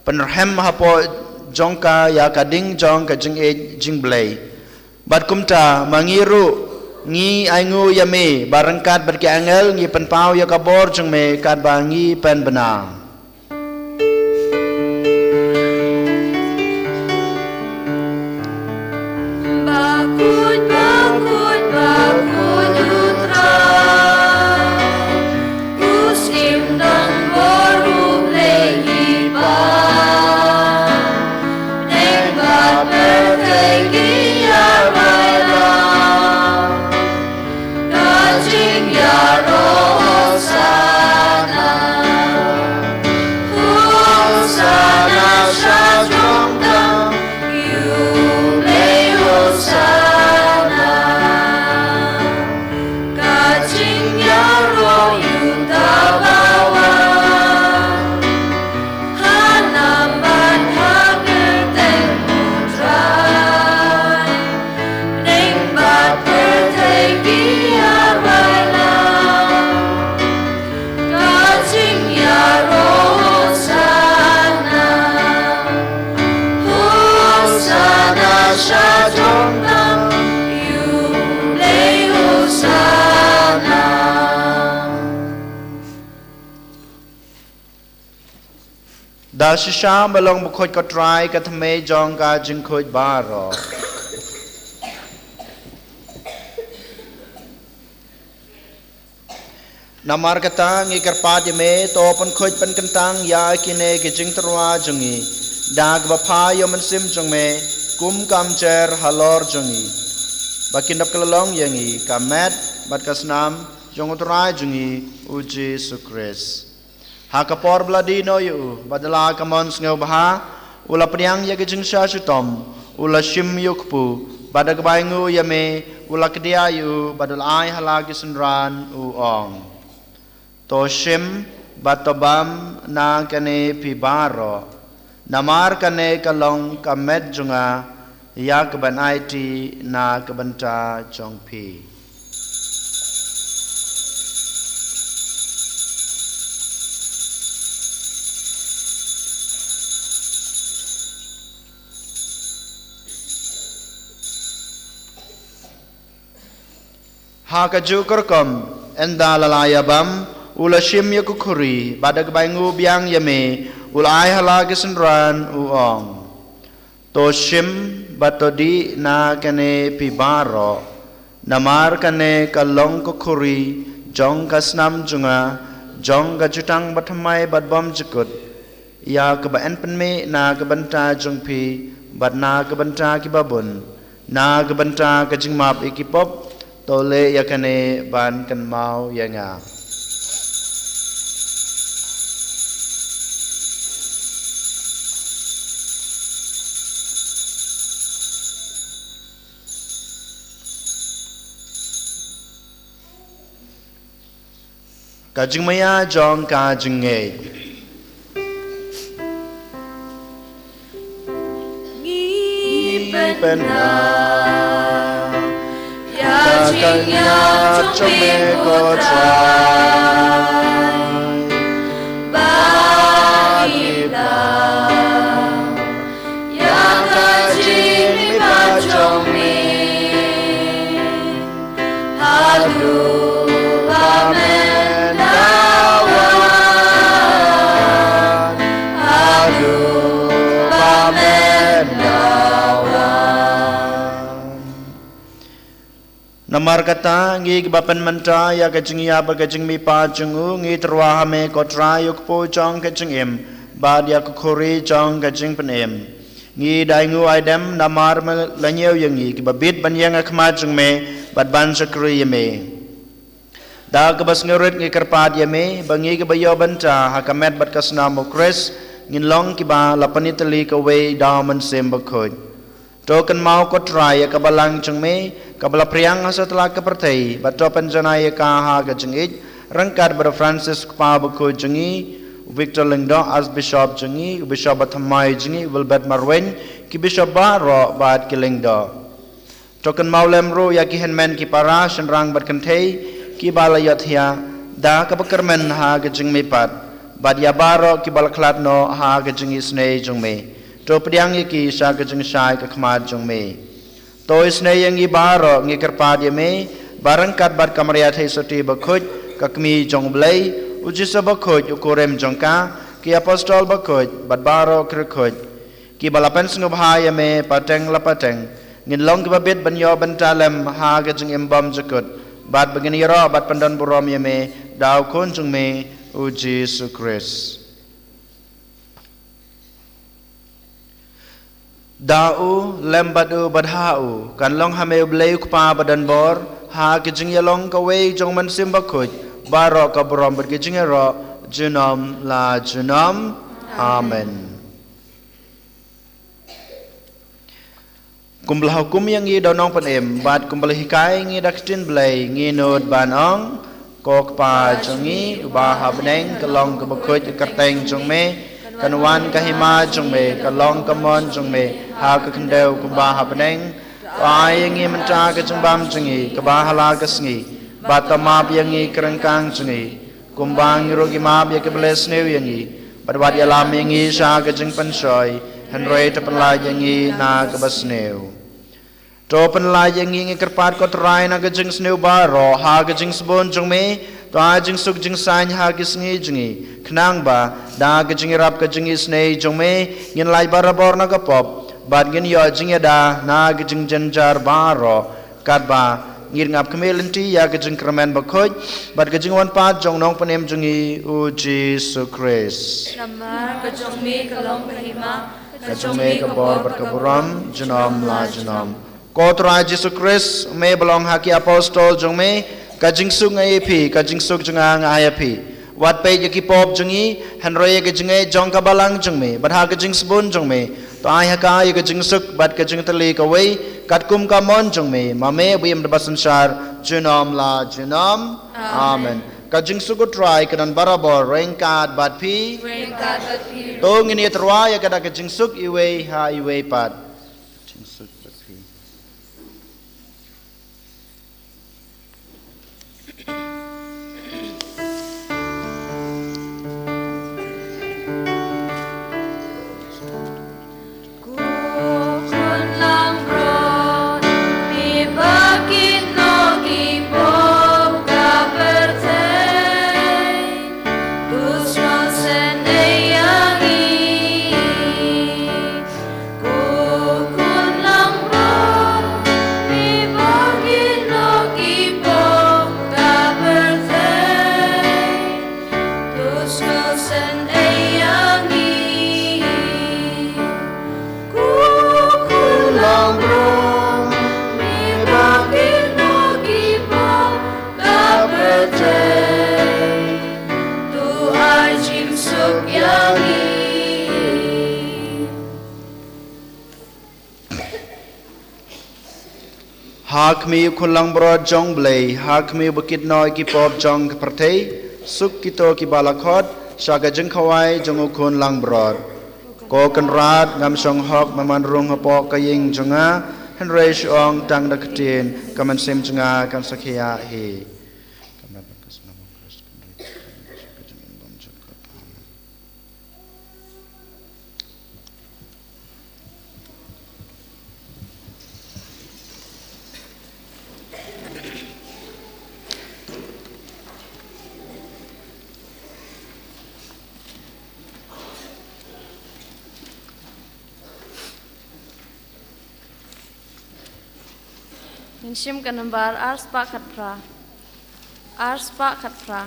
pynrhem hapoh jong ka ïa ka ding jong ka jingngeit jingblei. Bad kumta ma ngi ruh ngi ai nguh ïa me ba ryngkat bad ki angel ngi pynpaw ïa ka bor jong me katba ngi pynbna. Bakhuid, bakhuid, bakhuid U Trai, u Syiem don bor, U Blei i Kpa. Bneng bad pyrthei ki ïaroh ïa la ka jingïaroh. Hosana, Hosana sha jong ka, ïa U Blei Hosana. Ka jingïaroh ïa uta uba wan ha nam bad ha kyrteng U Trai. Bneng bad pyrthei ki ïaroh ïa la ka jingïaroh. Hosana, Hosana sha jong ka, ïa U Blei Hosana. Da shisha me long bakhuid ko Trai, ka thymmei jong ka jingkhuid baroh. Namar kata ngi kyrpad ïa me, to pynkhuid pynkyntang ïa kine ki jingtyrwa jong ngi da kaba pha ïa U Mynsiem jong me, kum ka kumjuh halor jong ngi, ba kin dap ka la long ïa ngi ka met bad ka snam jong U Trai jong ngi U Jisu Khrist. Ha ka por ba la die noh ïa u, bad da la ka mon sngewbha u la pdiang ïa ka jingshah shitom, u la shim ïa u kpu, bad da kaba ai nguh ïa me u la kdiah ïa u, bad u la ai ha la ki synran, u ong: To shim bad to bam na kane phi baroh, namar kane ka long ka met jong nga, ïa kaban aiti na ka bynta jong phi. Ha kajuh ka rukom, ynda la la ïa bam, u la shim ïa ka khuri, bad da kaba ai nguh biang ïa me, u la ai ha la ki synran, u ong: To shim bad to dih na kane phi baroh, namar kane ka long ka khuri jong ka snam jong nga, jong ka jutang bathymmai bad bymjukut, ïa kaba yn pynmih na ka bynta jong phi bad na ka bynta kiba bun, na ka bynta ka jingmap ïa ki pop. To leh ïa kane ban kynmaw ïa nga. Ka jingmaïa jong ka jingngeit. Ngi pynbna ïa Ka jingïap jong me ko Trai. Ba ngi thaw ïa ka jingmihpat jong me. Haduh ba men da wan. Haduh ba men da wan. Namar kata, ngi kiba pynmynta ïa ka jingïap bad ka jingmihpat jong u, ngi tyrwa ha me ko Trai, u kpu jong ka jingim bad ïa ka khuri jong ka jingpynim. Ngi da ainguh aidem namar me la ñiew ïa ngi kiba bit ban ïeng ha khmat jong me bad ban shakri ïa me. Da kaba sngewrit ngi kyrpad ïa me ba ngi kiba ïoh bynta ha ka met bad ka snam u Khrist ngin long kiba la pynïatylli kawei da u Mynsiem Bakhuid. To kynmaw ko Trai ïa ka balang jong me kaba la phriang ha satlak ka pyrthei, bad to pynjanai ïa ka ha ka jingïeit ryngkat bad u Francis u Kpa Bakhuid jong ngi, u Victor Lyngdoh Archbishop jong ngi, u Bishop bathymmai jong ngi u Wilbert Marwein, ki bishop baroh bad ki lyngdoh. To kynmaw lem ruh ïa ki hynmen ki para shynrang bad kynthei kiba la ïohthiah da kaba kyrmen ha ka jingmihpat, bad ïa baroh kiba la khlad noh ha ka jingisynei jong me. To pdiang ïa ki sha ka jingshai ka khmat jong me. To isynei ïa ngi baroh, ngi kyrpad ïa me ba ryngkat bad ka Maria Theisotti Bakhuid, ka Kmie jong u Blei, u Jisu Bakhuid u Kurim jong ka, ki Apostol Bakhuid bad baroh ki riewkhuid kiba la pynsngewbha ïa me pateng la pateng, ngin long kiba bit ban ïoh bynta lem ha ka jingim bymjukut, bad ba ngin ïaroh bad pyndonburom ïa me da u Khun jong me u Jisu Khrist. Da u, lem bad u, bad ha u, kan long ha me u Blei u Kpa badonbor, ha ka jingïalong kawei jong u Mynsiem Bakhuid, baroh ka burom bad ka jingïaroh junom la junom. Amen. Kumba la hukum ïa ngi da u Nongpynim bad kumba la hikai ïa ngi da ka ktien Blei, ngi nud ban ong: Ko Kpa jong ngi uba ha bneng, ka long kaba khuid ka kyrteng jong me, kan wan ka hima jong me, ka long ka mon jong me ha ka khyndew kumba ha bneng. To ai ïa ngi mynta ka jingbam jong ngi kaba ha la ka sngi, bad to map ïa ngi ki ryngkang jong ngi, kumba ngi ruh ngi map ïa kiba leh sniew ïa ngi, bad wat ïalam ïa ngi sha ka jingpynshoi, hynrei to pynlait ïa ngi na kaba sniew. To pynlait ïa ngi, ngi kyrpad ko Trai, na ka jingsniew baroh ha ka jingsbun jong me, to ai jingsuk jingsaiñ ha ki sngi jong ngi, khnang ba da ka jingïarap ka jingisynei jong me ngin lait barabor na ka pop, bad ngin ïoh jingïada na ka jingjynjar baroh, katba ngi ïngap khmih lynti ïa ka jingkyrmen bakhuid bad ka jingwan pat jong u Nongpynim jong ngi u Jisu Khrist. Namar ka jong me ka long ka hima, ka jong me ka bor bad ka burom junom la junom. Ko Trai Jisu Khrist, me ba la ong ha ki apostol jong me: Ka jingsuk nga ai ïa phi, ka jingsuk jong nga nga ai ïa phi. Wat peit ïa ki pop jong ngi, hynrei ïa ka jingngeit jong ka balang jong me, bad ha ka jingsbun jong me to ai ha ka ïa ka jingsuk bad ka jingtylli kawei, katkum ka mon jong me, ma me ba im da ba synshar junom la junom. Amen. Ka jingsuk u Trai kan don barabor ryngkat bad phi. Ryngkat bad phi. To ngin ïatyrwa ïa ka da ka jingsuk iwei ha iwei pat. Jingsuk bad phi. Ha khmih u Khun Langbrot jong u Blei, ha khmih uba kit noh ïa ki pop jong ka pyrthei, suk kito kiba la khot sha ka jingkhawai jong u Khun Langbrot. Ko Kynrad, ngam shong hok me ban rung hapoh ka ïing jong nga, Hynrei shu ong tang da ka ktien, ka mynsiem jong nga kan sa khiah hi. Ngin shim ka nambar ar spah khatphra. Ar spah khatphra.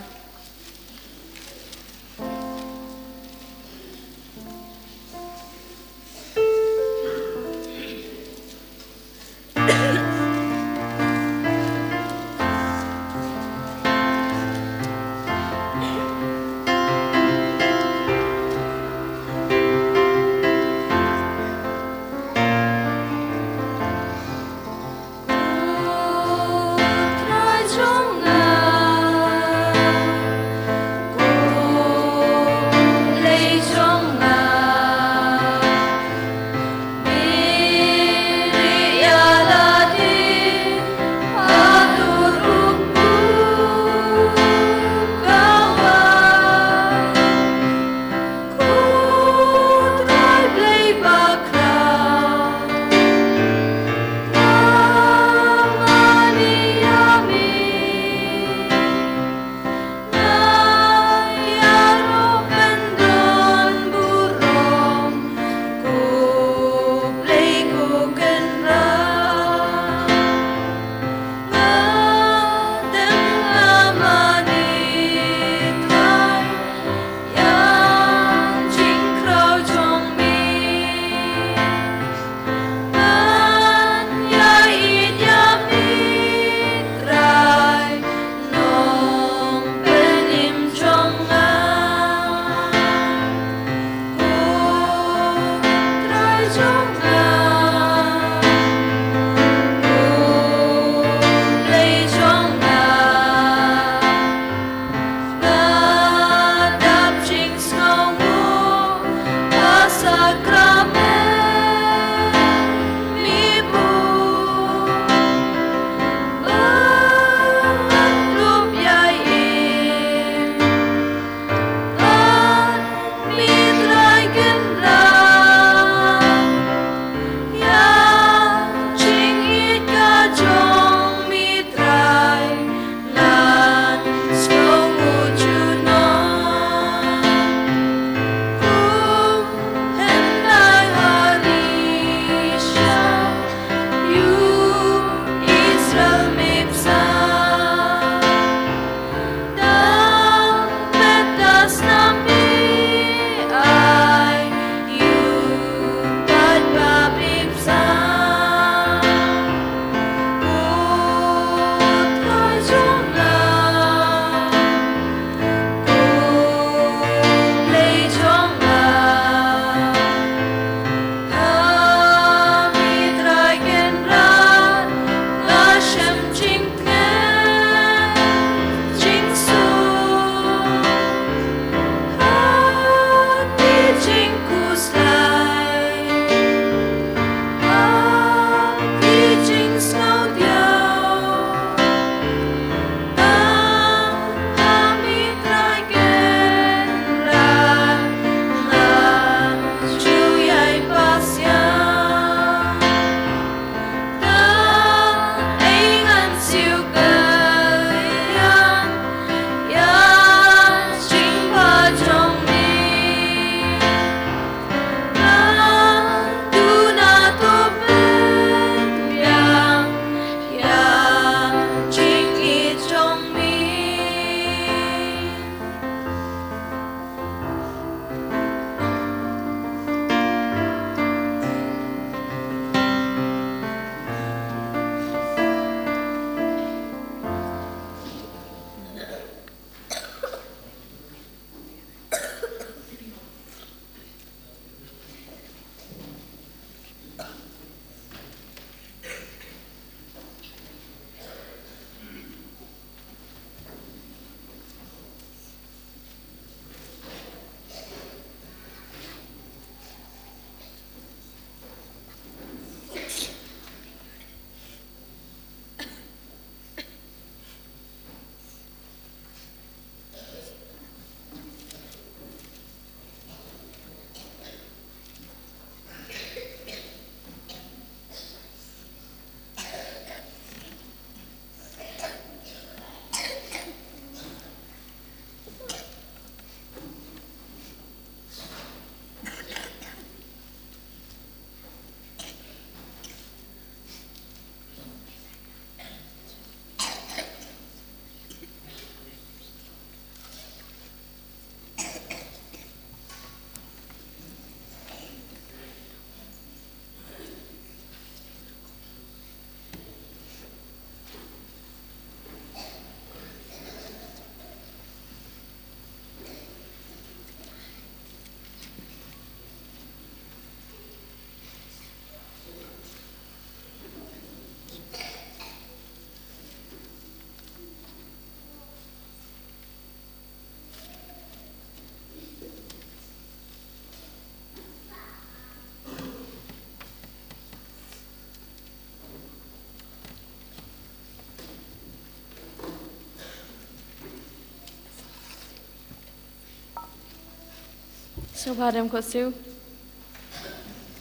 Sngewbha dem ko siew.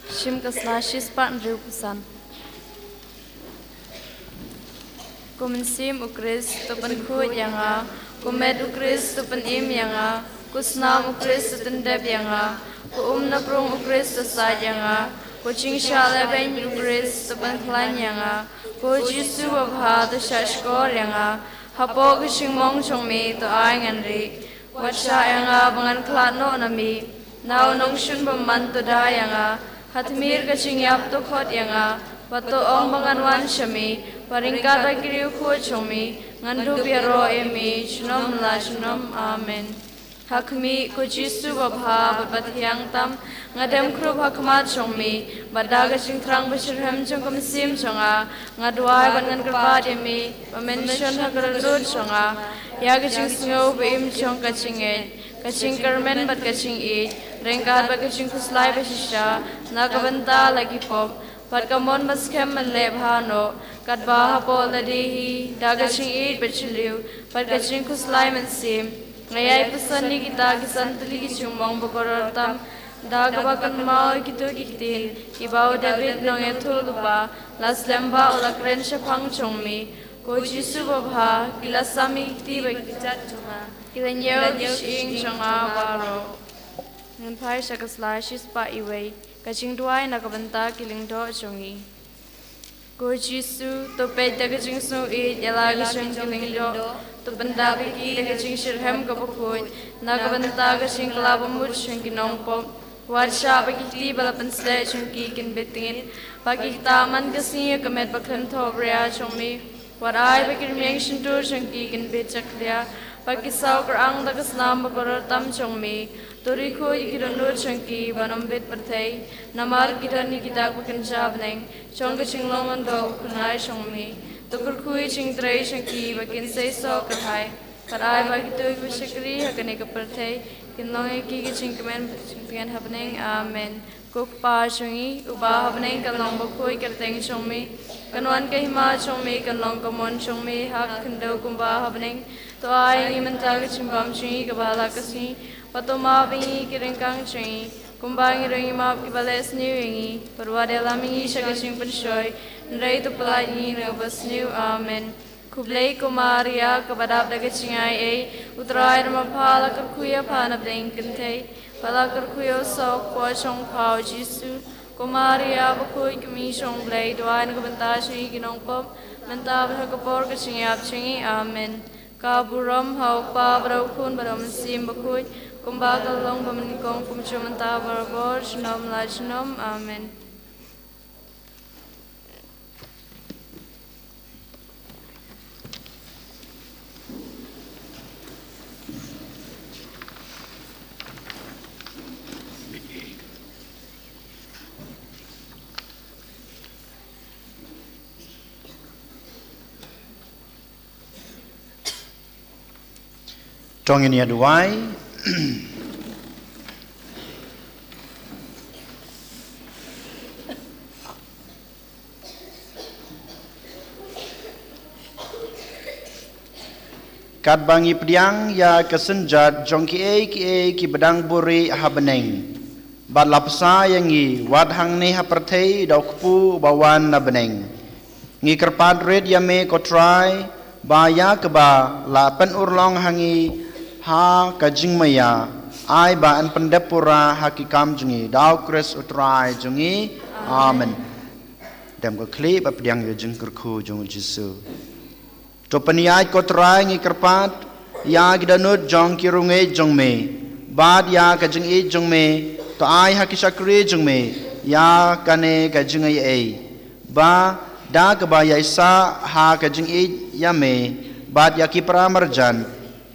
Shim ka sla shispah hynriewphew san. Ko Mynsiem u Khrist, to pynkhuid ïa nga. Ko met u Khrist, to pynim ïa nga. Ko snam u Khrist, to pyndep ïa nga. Ko um na prung u Khrist, to said ïa nga. Ko jingshah lehbeiñ u Khrist, to pynkhlaiñ ïa nga. Ko Jisu babha, to shah shkor ïa nga. Hapoh ka jingmong jong me, to ai ngan rieh. Wat shah ïa nga ba ngan khlad noh na me. Na u nongshun bymman to da ïa nga. Ha tmier ka jingïap to khot ïa nga. Bad to ong ba ngan wan sha me. Bad ryngkat bad ki riewkhuid jong me, ngan dup ïaroh ïa me junom la junom. Amen. Ha khmih, ko Jisu babha bad bathiang tam, nga dem khrup ha khmat jong me. Bad da ka jingthrang bashitrhem jong ka mynsiem jong nga, nga duwai bad ngan kyrpad ïa me ba men shon ha ka dohnud jong nga ïa ka jingsngew ba im jong ka jingngeit, ka jingkyrmen bad ka jingïeit, ryngkat bad ka jingkhuslai bashisha na ka bynta la ki pop, bad ka mon ba skhem ban leh bha noh, katba hapoh lade hi da ka jingïeit bajylliew bad ka jingkhuslai mynsiem. Nga ïai pyrshang ïa kita ki san tylli ki jingmong ba kordor tam, da kaba kynmaw ïa kito ki ktien kiba u David nongïathuhlypa lyngba u la kren shaphang jong me. Ko Jisu babha, ki la sam ïa ki kti bad ki kjat jong nga, ki la ñiew ïa ki shyieng jong nga baroh. Ngan phai sha ka sla shispah iwei. Ka jingduwai na ka bynta ki lyngdoh jong ngi. Ko Jisu, to peit da ka jingsngewsih ïa la ka jong ki lyngdoh. To pyndap ïa ki da ka jingshitrhem kaba khuid na ka bynta ka jingkylla bamut jong ki nongpop. Wat shah ba ki kti ba la pynsleh jong ki kin bit tngit, ba ki ktah man ka sngi ïa ka met ba khlem thohbria jong me. Wat ai ba ki rmiang shyntur jong ki kin bit jakhlia, ba ki saw kyrang da ka snam ba kordor tam jong me. To riewkhuid ïa ki dohnud jong ki ban ym bit pyrthei, namar ki don ïa ki dak ba kynja bneng jong ka jinglong lyngdoh u Khun-ai jong me. To kyrkhu ïa ki jingtrei jong ki ba kin seisoh kyrhai, bad ai ba kito kiba shakri ha kane ka pyrthei kin long ïa ki ka jingkmen bad ka jingtngen ha bneng. Amen. Ko Kpa jong ngi uba ha bneng, ka long bakhuid ka kyrteng jong me. Kan wan ka hima jong me, kan long ka mon jong me ha ka khyndew kumba ha bneng. To ai ïa ngi mynta ka jingbam jong ngi kaba ha la ka sngi. Bad to map ïa ngi ki ryngkang jong ngi, kumba ngi ruh ngi map ïa kiba leh sniew ïa ngi. Bad wat ïalam ïa ngi sha ka jingpynshoi, hynrei to pyllait ïa ngi na kaba sniew. Amen. Khublei ko Maria, kaba dap da ka jingaiei, u Trai u don ma pha. La kyrkhu ïa pha na pdeng kynthei, bad la kyrkhu ïa u saw u kpoh jong pha u Jisu. Ko Maria bakhuid, ka Kmie jong u Blei, duwai na ka bynta jong ngi ki nongpop, mynta bad ha ka por ka jingïap jong ngi. Amen. Ka burom ha u Kpa bad ha u Khun bad ha u Mynsiem Bakhuid, kumba ka la long ba nyngkong, kumjuh mynta, barabor, junom la junom. Amen. To ngin ïa duwai. Katba ngi pdiang ïa ka synjat jong kiei kiei kiba dang buhrieh ha bneng, bad la bsa ïa ngi wat hangne ha pyrthei da u Kpu ba wan na bneng. Ngi kyrpad rit ïa me ko Trai, ba ïa kaba la pynurlong ha ngi ha ka jingmaïa, ai ba yn pyndep pura ha ki kam jong ngi, da u Khrist u Trai jong ngi. Amen. Dem ko khlieh bad pdiang ïa ka jingkyrkhu jong u Jisu. To pynïaid ko Trai, ngi kyrpad, ïa ki dohnud jong ki riewngeit jong me, bad ïa ka jingïeit jong me, to ai ha ki shakri jong me ïa kane ka jingaiei, ba da kaba ïaisah ha ka jingïeit ïa me bad ïa ki para marjan,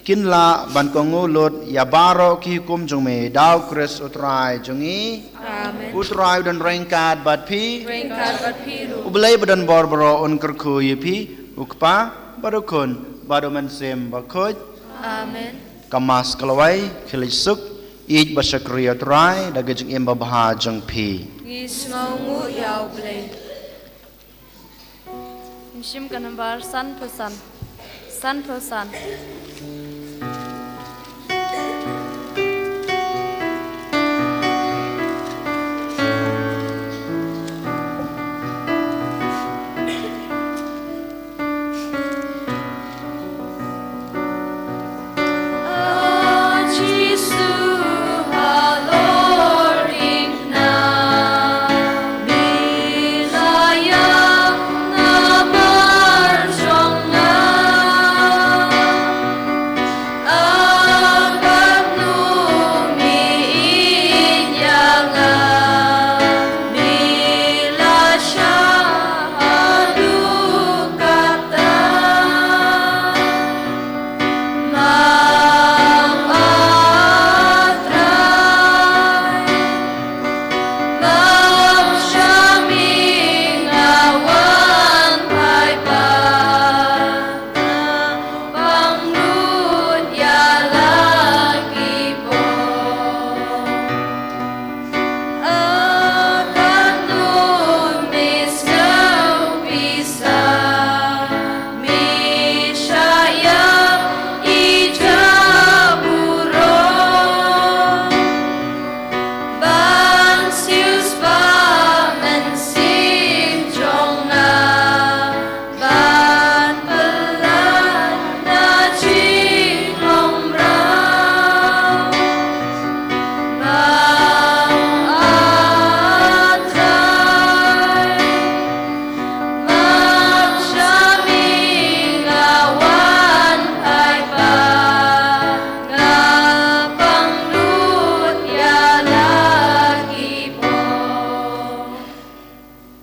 kin lah ban kohnguh lut ïa baroh ki hukum jong me, da u Khrist u Trai jong ngi. Amen. U Trai u don ryngkat bad phi. Ryngkat bad phi ruh. U Blei ba don bor baroh un kyrkhu ïa phi, u Kpa, bad u Khun, bad u Mynsiem Bakhuid. Amen. Ka Mass ka la wai, khie leit suk, ïeit bad shakri ïa u Trai da ka jingim babha jong phi. Ngi sngewnguh ïa u Blei. Ngin shim ka nambar sanphew san. Sanphew san.